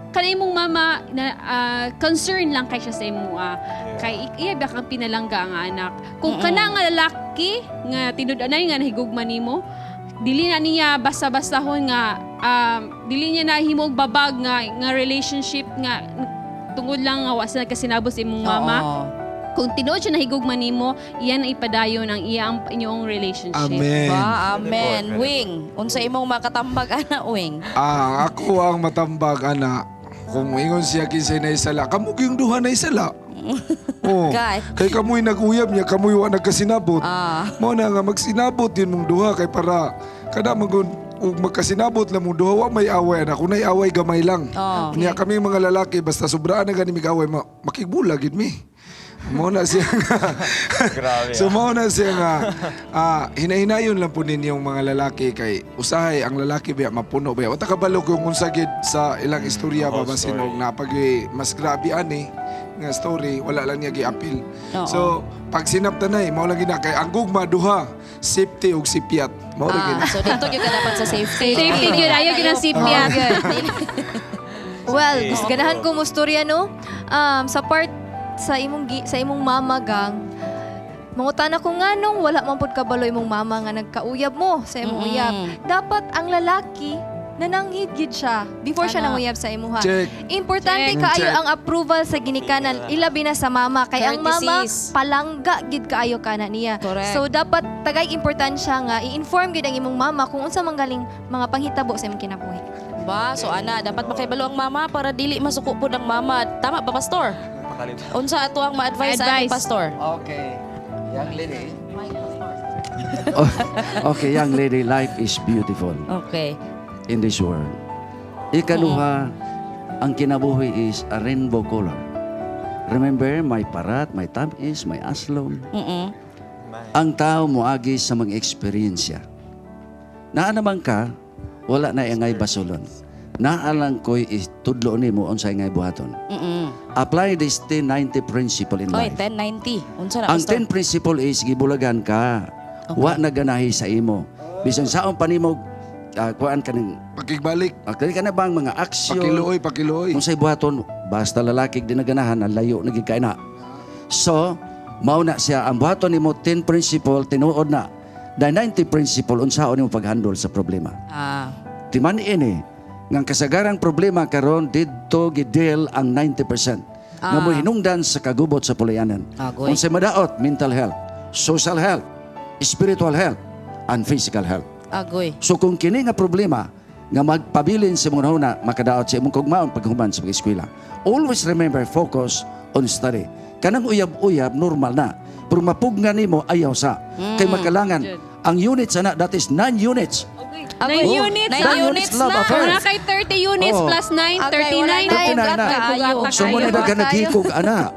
kanay mong mama na concern lang kay siya sa imo kay iya ba kang pinalangga nga anak kung kana nga lalaki nga tinud-anay nga nahigugma nimo dili na niya basta-bastahon nga dili niya nahimog babag nga relationship nga tungod lang nga wa sa nagkasinabot sa imong mama. Kung tinuod siya nahigugma nimo, iyan ang ipadayon ang iyang inyong relationship. Amen. Ba, amen. Wing, unsa imong makatambag ana, Wing? Ako ang matambag ana. Kung ingon siya kinsay na isala, kamo yung duha na isala. Oh. Kay. Kay kamoy nag-uyab niya, kamoy wa nagkasinabot. Ah. Mao na nga magsinabot yun mong duha kay para kada magun ug magkasinabot lang mong duha wa may away na kunay away gamay lang. Oh. Niya kami mga lalaki basta sobraan na gani mig away makigbula gid mi. Mao na siya nga. Grabe. So mao na siya nga hinahinayon lang po ninyong mga lalaki kay usahay ang lalaki biya mapuno biya. Wa ta kabalo kung unsa gid sa ilang istorya ba whole basin story. og napag mas grabe ani nga story wala lang niya giapil. Oo. So pag sinaptanay mao lang gina kay ang gugma duha safety ug sipyat. Mao ra gina. So dito gyud ka dapat sa safety. Safety gyud, ayaw gyud ang sipyat. Well, gusto ganahan ko mo storya no. Sa part sa imong sa imong mama gang. Mangutana ko nga nung wala man pud kabalo imong mama nga nagkauyab mo sa imong uyab. Dapat ang lalaki nananghid gid siya before siya Ana. nanguyab sa imuha. Check. Importante Check. kaayo Check. ang approval sa ginikanan ilabi na sa mama kay ang mama Courtesies. palangga gid kaayo kana niya. Correct. So dapat tagay importansya nga i-inform gid ang imong mama kung unsa man galing mga panghitabo sa imong kinabuhi. Ba, so ana, dapat makaibalo ang mama para dili masuko pud ang mama. Tama ba, Pastor? Unsa ato ang ma-advise sa ating Advice. Pastor? Okay. Young lady. Okay, young lady, life is beautiful Okay. in this world. Ikaduha, ang kinabuhi is a rainbow color. Remember, may parat, may tamis, may aslom. Ang tao moagi sa mga eksperyensya. Naa naman ka, wala na ingay basulon. Naa lang ko'y itudlo nimo unsay ingay buhaton. Apply this 10-90 principle in Oy, life. 1090. Unsa na, Ang Pastor? 10 principle is gibulagan ka. Wa na ganahi sa imo. Bisan saon pa nimo kuan ka ning Pakigbalik. Dili ka na bang mga aksyon. Pakiluoy, pakiluoy. Kung sa'y buhaton, basta lalaki di naganahan, ang layo na gid kay na. So, mao na siya ang buhaton nimo 10 principle tinuod na. The 90 principle unsaon nimo paghandle sa problema. Timan-in eh, ngang kasagarang problema karon didto gidel ang 90%. Nga mo hinungdan sa kagubot sa pulayanan. Agoy. Unsay madaot, mental health, social health, spiritual health, and physical health. Agoy. So kung kini nga problema nga magpabilin sa imong huna makadaot sa imong kugmaon paghuman sa pag-eskwela. Always remember focus on study. Kanang uyab-uyab normal na. Pero mapugna nimo ayaw sa. Kay makalangan ang units ana that is 9 units. 9 Oh, units. nine ah. units love na. affair. Wala kay 30 units Oo. plus 9, 39. 39 na. Kaayo. So mo na daghang naghikog ana.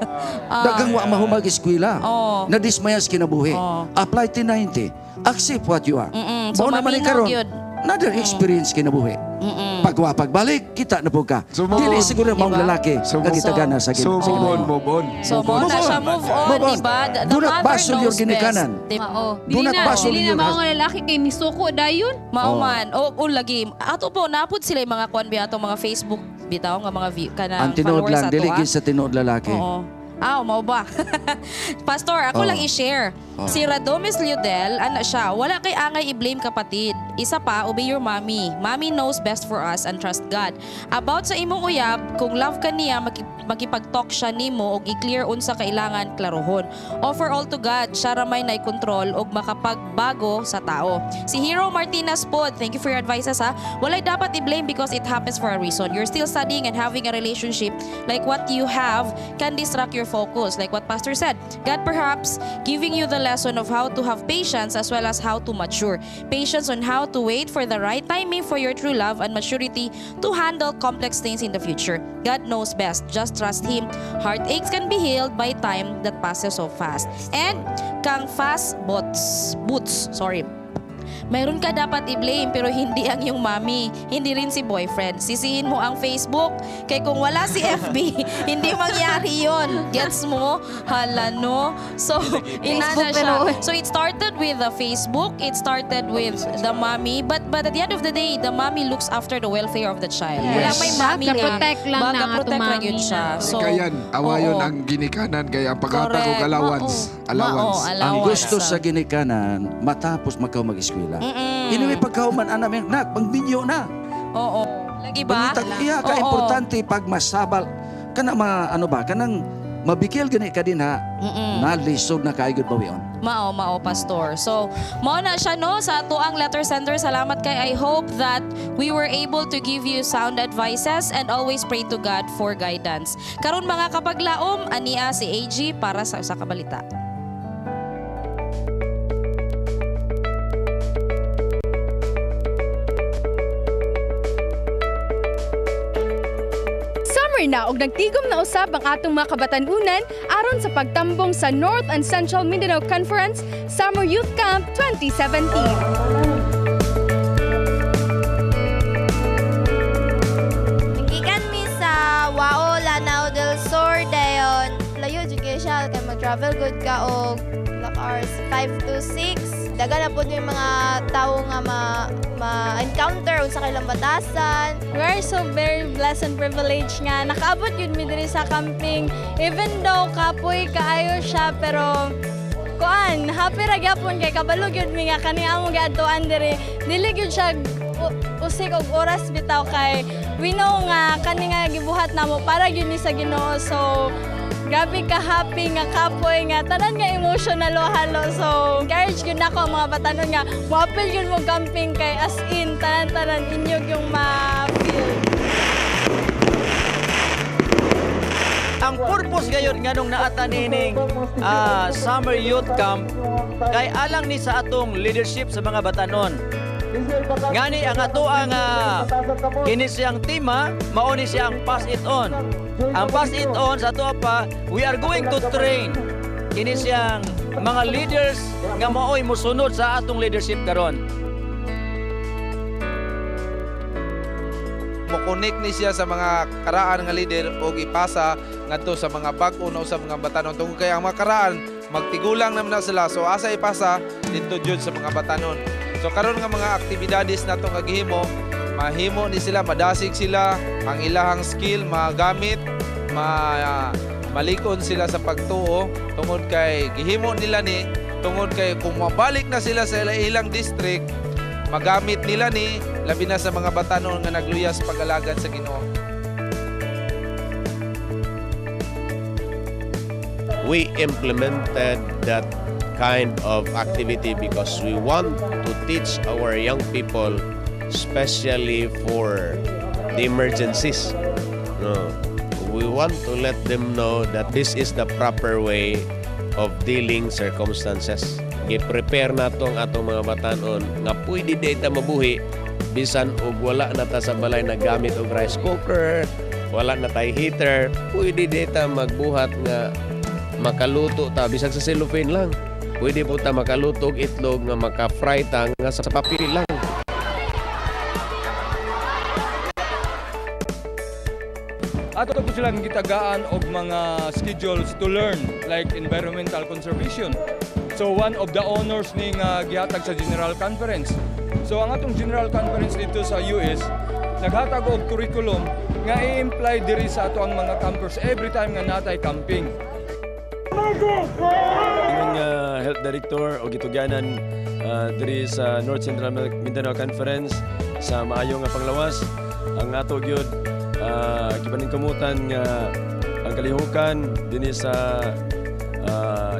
Daghang wa mahumag eskwela. Oo. Nadismayas kinabuhi. Oo. Apply 1090. Accept what you are. So, Mao naman ni maminaw karon. gyud. Another experience kinabuhi. Pagwa pagbalik, kita na po ka. So, move Dili on. siguro maong Diba? lalaki So, nga gitagana sa So, move on, move on. So, mo na siya move on, Move on. diba? The Do not mother basol your knows best. ginikanan. Diba? Oo. Do Dili not na, basol dili na your mao husband. nga lalaki kay misuko dayon. Mao Oh. man. O, o lagi. Ato po, napod sila yung mga kuan bi atong mga Facebook bitaw nga mga view kanang Ang tinuod followers lang, ato, dili ah. gid sa tinuod lalaki. Oo. Ah, mao ba? Pastor, ako Oo. lang i-share. Oo. Si Radomes Liudel, ana siya, wala kay angay i-blame kapatid. Isa pa, obey your mommy. Mommy knows best for us and trust God. About sa imong uyab, kung love ka niya, makipag-talk siya nimo og i-clear unsa kailangan klarohon. Offer all to God, siya ra may control og makapagbago sa tao. Si Hero Martinez pod, thank you for your advices ha. Walay dapat i-blame because it happens for a reason. You're still studying and having a relationship like what you have can distract your focus. Like what Pastor said, God perhaps giving you the lesson of how to have patience as well as how to mature. Patience on how to wait for the right timing for your true love and maturity to handle complex things in the future. God knows best. Just trust Him. Heartaches can be healed by time that passes so fast. And kang fast boots, sorry. Mayroon ka dapat i-blame pero hindi ang iyong mami, hindi rin si boyfriend. Sisihin mo ang Facebook kay kung wala si FB, hindi mangyari yon. Gets mo? Hala no? So, inana Facebook siya. na noon. So it started with the Facebook, it started with the mommy, but at the end of the day, the mommy looks after the welfare of the child. Wala Yes. may mommy nga. Ga-protect lang na ang Baga-protect ato lang yun mami siya. na. So, Kayan, awayon oo. ang ginikanan kay ang paghatag og Correct. allowance. Allowance. Mao, Ang allowance. gusto sa ginikanan, matapos makaw mag-eskwela. Anyway, pagkauman, ana, nak, pangminyo na. Oo. Lagi ba? Pangitag iya ka Oo. importante pag masabal kana mga ano ba kanang Mabikil gani ka din ha, nalisod na kaayo gud bawion. Mao, mao, Pastor. So, mao na siya, no, sa atuang letter sender. Salamat kay. I hope that we were able to give you sound advices and always pray to God for guidance. Karon mga kapaglaom, ania si AG para sa usa ka balita. Summer na og nagtigom na usab ang atong mga kabatan-unan aron sa pagtambong sa North and Central Mindanao Conference Summer Youth Camp 2017. Gikan mi sa Wao, Lanao del Sur, dayon layo jud kay siya kay mag-travel good ka og like hours 5 to 6. Dagan na po yung mga tao nga ma-encounter unsa kailang batasan. We are so very blessed and privileged nga nakaabot yun mi diri sa camping. Even though kapoy kaayo siya, pero kuan happy ra gyapon kay kabalog yun mi nga kani among giadtuan diri. Dili gyud siya usik og oras bitaw kay we know nga kani nga gibuhat namo para gyud ni sa Ginoo. So grabe ka happy nga kapoy nga tanan nga emotional halo. So encourage gyud nako ang mga batanon nga moapil gyud mo camping kay as in tanan-tanan inyo yung ma-feel. Ang purpose gayon nganong naata nining Summer Youth Camp kay alang ni sa atong leadership sa mga batanon. Ngani ang ato ang kini siyang tema, mao ni siyang pass it on. Ang pass it on sa ato pa, we are going to train kini siyang mga leaders nga maoy mosunod sa atong leadership karon. Mo-connect ni siya sa mga karaan nga leader og ipasa ngadto sa mga bag-o na usab nga batanon, tungod kay ang mga karaan magtigulang naman na sila, so asa ipasa didto jud sa mga batanon. So karon nga mga aktibidades nato nga gihimo, mahimo ni sila, madasig sila ang ilahang skill, magamit, malikon sila sa pagtuo tungod kay gihimo nila ni, tungod kay kung mabalik na sila sa ilang district, magamit nila ni, labi na sa mga batanon nga nagluyas pag-alagad sa Ginoo. We implemented that kind of activity because we want to teach our young people, especially for the emergencies. No, we want to let them know that this is the proper way of dealing circumstances. Gi-prepare na tong atong mga batanon nga pwede data mabuhi bisan og wala na ta sa balay na gamit og rice cooker, wala na tay heater, pwede data magbuhat nga makaluto ta bisag sa cellophane lang. Pwede po ta makaluto og itlog nga maka-fry ta nga sa papel lang. Ato po silang gitagaan og mga schedules to learn like environmental conservation. So one of the honors ning gihatag sa General Conference. So ang atong General Conference dito sa US naghatag og curriculum nga i-imply diri sa ato ang mga campers every time nga natay camping. Ingon nga health director o gitugyanan diri sa North Central Mindanao Conference sa maayo nga panglawas ang ato gyud gipaningkamutan nga ang kalihukan dinhi sa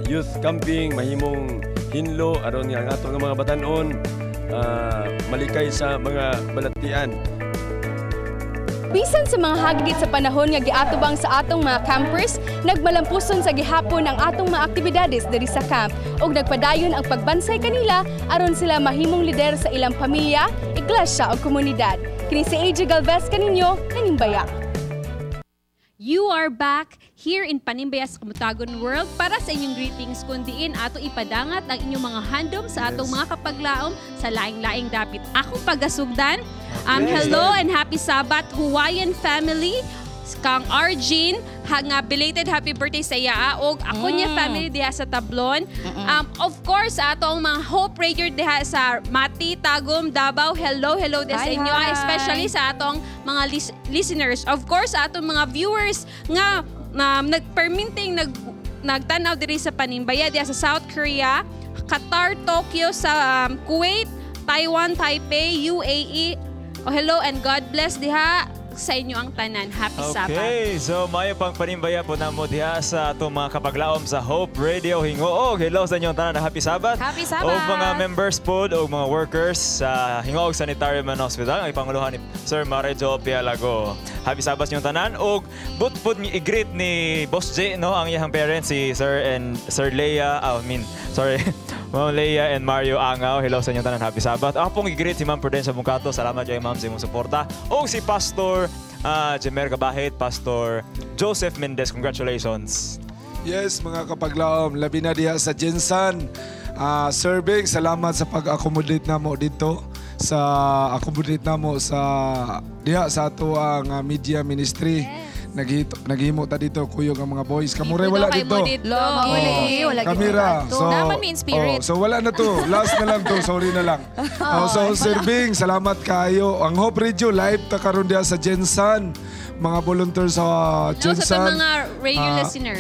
youth camping mahimong hinlo aron nga ang ato nga mga batan-on malikay sa mga balatian. Bisan sa mga hagit sa panahon nga giatubang sa atong mga campers, nagmalampuson sa gihapon ang atong mga aktibidades diri sa camp ug nagpadayon ang pagbansay kanila aron sila mahimong lider sa ilang pamilya, iglesia ug komunidad. Kini si AJ Galvez kaninyo, Panimbaya. You are back here in Panimbaya sa Kabuntagon World para sa inyong greetings kundiin ato ipadangat ang inyong mga handom sa atong mga kapaglaom sa laing-laing dapit. Akong pagasugdan, hello and happy Sabbath Hawaiian family kang Arjun, nga belated happy birthday sa iya og ako niya family diha sa Tablon. Of course ato ang mga Hope Radio diha sa Mati, Tagum, Davao. Hello, hello diha sa inyo, hi. Especially sa atong mga listeners. Of course atong mga viewers nga nagperminting nagtanaw diri sa Panimbaya diha sa South Korea, Qatar, Tokyo, sa Kuwait, Taiwan, Taipei, UAE. Oh, hello and God bless diha. sa inyo ang tanan. Happy Sabbath. Okay, so mayo pang panimbaya po namo diha sa atong mga kapaglaom sa Hope Radio Gingoog. Hello sa inyong tanan, happy Sabbath. Happy Sabbath. Og mga members pod og mga workers sa Gingoog Sanitarium and Hospital ang ipanguluhan ni Sir Marejo Pialago. Happy Sabbath sa inyong tanan og but pod ni i-greet ni Boss J, no, ang iyang parents si Sir and Sir Leia, I mean, sorry. Ma'am Leia and Mario Angaw, hello sa inyong tanan, happy Sabbath. Ako pong i-greet si Ma'am Prudencia Buncato, salamat kay Ma'am sa imong suporta. O si Pastor Jemer Kabahit, Pastor Joseph Mendez, congratulations. Yes, mga kapaglaom, labi na diha sa Jensan. Serving, salamat sa pag-accommodate namo dito sa accommodate namo sa diha sa ato ang media ministry. Naghimo ta dito kuyog ang mga boys. Kamure wala dito. Lagi. Oh, kamera. So, Naman mi in spirit. Oh, so wala na to. Last na lang to. Sorry na lang. Oh, so serving, salamat kayo. Ang Hope Radio live ta karon diha sa Jensan. Mga volunteer sa Hello sa Jensan. mga radio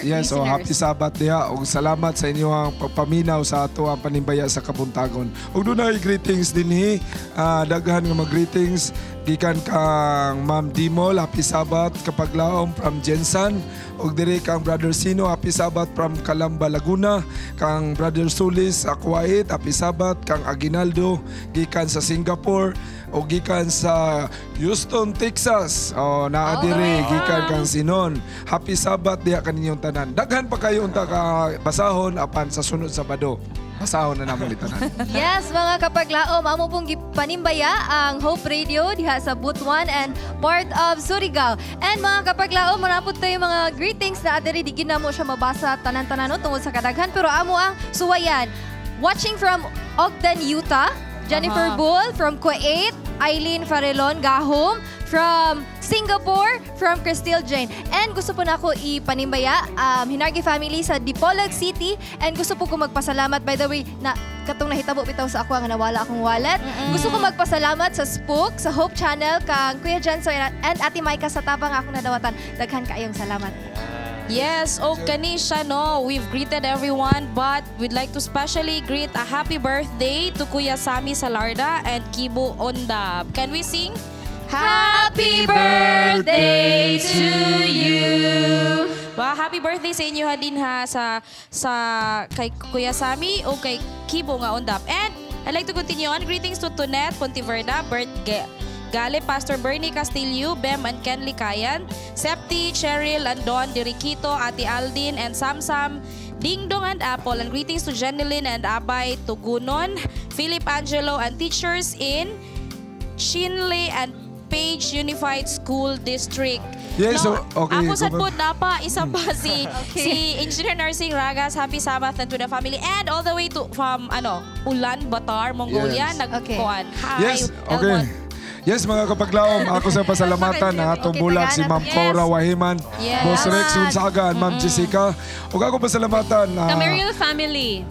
Yes, oh, listeners. Happy Sabbath diha. Ug salamat sa inyong pagpaminaw sa ato ang panimbaya sa kabuntagon. Ug dunay greetings dinhi. Daghan nga mga greetings gikan kang Ma'am Dimol, happy Sabbath kapaglaom from Jensan. Ug diri kang Brother Sino, happy Sabbath from Calamba, Laguna. Kang Brother Sulis sa Kuwait, happy Sabbath. Kang Aguinaldo gikan sa Singapore o gikan sa Houston, Texas. O naa diri gikan kang Sinon. Happy Sabbath diha kaninyong tanan. Daghan pa kayo unta ka basahon apan sa sunod Sabado. Basahon na namon tanan. Yes, mga kapaglaom, amo pong gipanimbaya ang Hope Radio diha sa Butuan and part of Surigao. And mga kapaglaom, manapod tayo mga greetings na adiri di gina mo siya mabasa tanan-tanan no, tungod sa kadaghan, pero amo ang suwayan. Watching from Ogden, Utah, Jennifer Bull from Kuwait, Eileen Farelon Gahom from Singapore, from Christine Jane. And gusto po na ako ipanimbaya, Hinargi family sa Dipolog City. And gusto po ko magpasalamat, by the way, na katong nahitabo bitaw sa ako ang nawala akong wallet. Gusto ko magpasalamat sa Spook, sa Hope Channel, kang Kuya Janso and Ate Maika sa tabang akong nadawatan. Daghan kaayong salamat. Yes, o kanisha, no, we've greeted everyone, but we'd like to specially greet a happy birthday to Kuya Sammy Salarda and Kibo Ondab. Can we sing? Happy birthday to you. Wow, happy birthday sa inyo ha din ha sa kay Kuya Sammy o kay Kibo nga Ondab. And I'd like to continue on greetings to Tonet Pontiverda, Bert Gale, Pastor Bernie Castillo, Bem and Kenley Kayan, Septi, Cheryl and Don Diriquito, Ate Aldin and Samsam, Ding Dong and Apple, and greetings to Jeneline and Abay Tugunon, Philip Angelo and teachers in Chinle and Page Unified School District. Yes, No, so, okay. Ako sad go po na pa, isa pa si si Engineer Nursing Ragas, happy Sabbath and to the family and all the way to from Ulan Batar, Mongolia, Yes. nagkuan. Hi. Yes, okay. Yes, mga kapaglaom, ako sa pasalamatan ang atong bulag si Ma'am Cora Wahiman, Yes. Boss Rex Unsaga, and Ma'am Jessica. Ug ako pasalamatan Camariel family.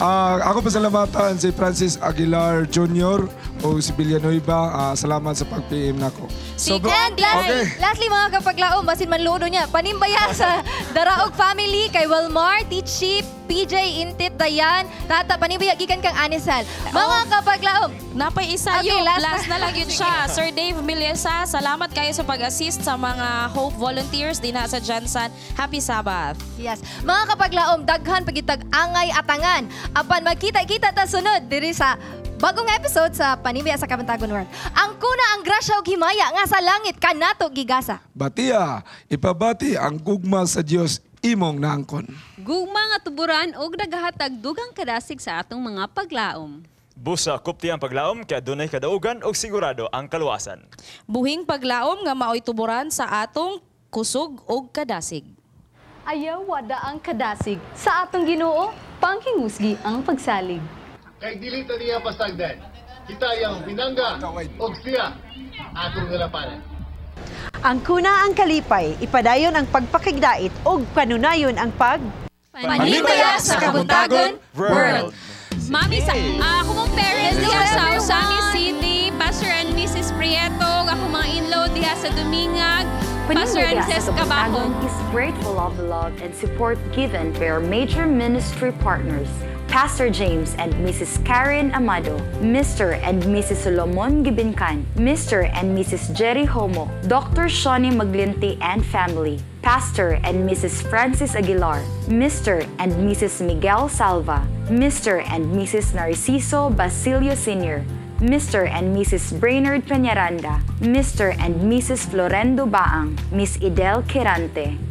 Ako pasalamatan si Francis Aguilar Jr. o si Villanueva. Salamat sa pag-PM nako. So, and lastly, okay. lastly mga kapaglaom, basin manluno niya, panimbaya sa Daraog family kay Wilmar, Tichi, PJ, Intit, Dayan, Tata, panimbaya gikan kang Anisal. Mga kapaglaom, napay isa okay, yung last na lang yun siya. Sir Dave Miliesa, salamat kayo sa pag-assist sa mga Hope volunteers din sa Jansan. Happy Sabbath. Yes. Mga kapaglaom, daghan pagitag angay atangan. Apan magkita-kita ta sunod diri sa bagong episode sa Panimbaya sa Kabuntagon World. Ang kuna ang grasya ug himaya nga sa langit kanato gigasa. Batia, ipabati ang gugma sa Dios imong naangkon. Gugma nga tuburan og nagahatag dugang kadasig sa atong mga paglaom. Busa kupti ang paglaom kaya dunay kadaugan og sigurado ang kaluwasan. Buhing paglaom nga maoy tuburan sa atong kusog og kadasig. Ayaw wada ang kadasig sa atong Ginoo, panghingusgi ang pagsalig. Kay dili ta niya pasagdan. Kita yang binangga og siya atong nalapanan. Ang kuna ang kalipay, ipadayon ang pagpakigdait ug kanunayon ang pag Panimbaya sa Kabuntagon World. Mami, sa ako mong parents diha sa Osami City, Pastor and Mrs. Prieto, ako mga in-law diha sa Dumingag, Pastor and Panimbaya Mrs. sa Kabahong. Kabuntagon is grateful of the love and support given by our major ministry partners, Pastor James and Mrs. Karen Amado, Mr. and Mrs. Solomon Gibincan, Mr. and Mrs. Jerry Homo, Dr. Shawnee Maglinti and family, Pastor and Mrs. Francis Aguilar, Mr. and Mrs. Miguel Salva, Mr. and Mrs. Narciso Basilio Sr., Mr. and Mrs. Brainerd Peñaranda, Mr. and Mrs. Florendo Baang, Miss Idel Quirante,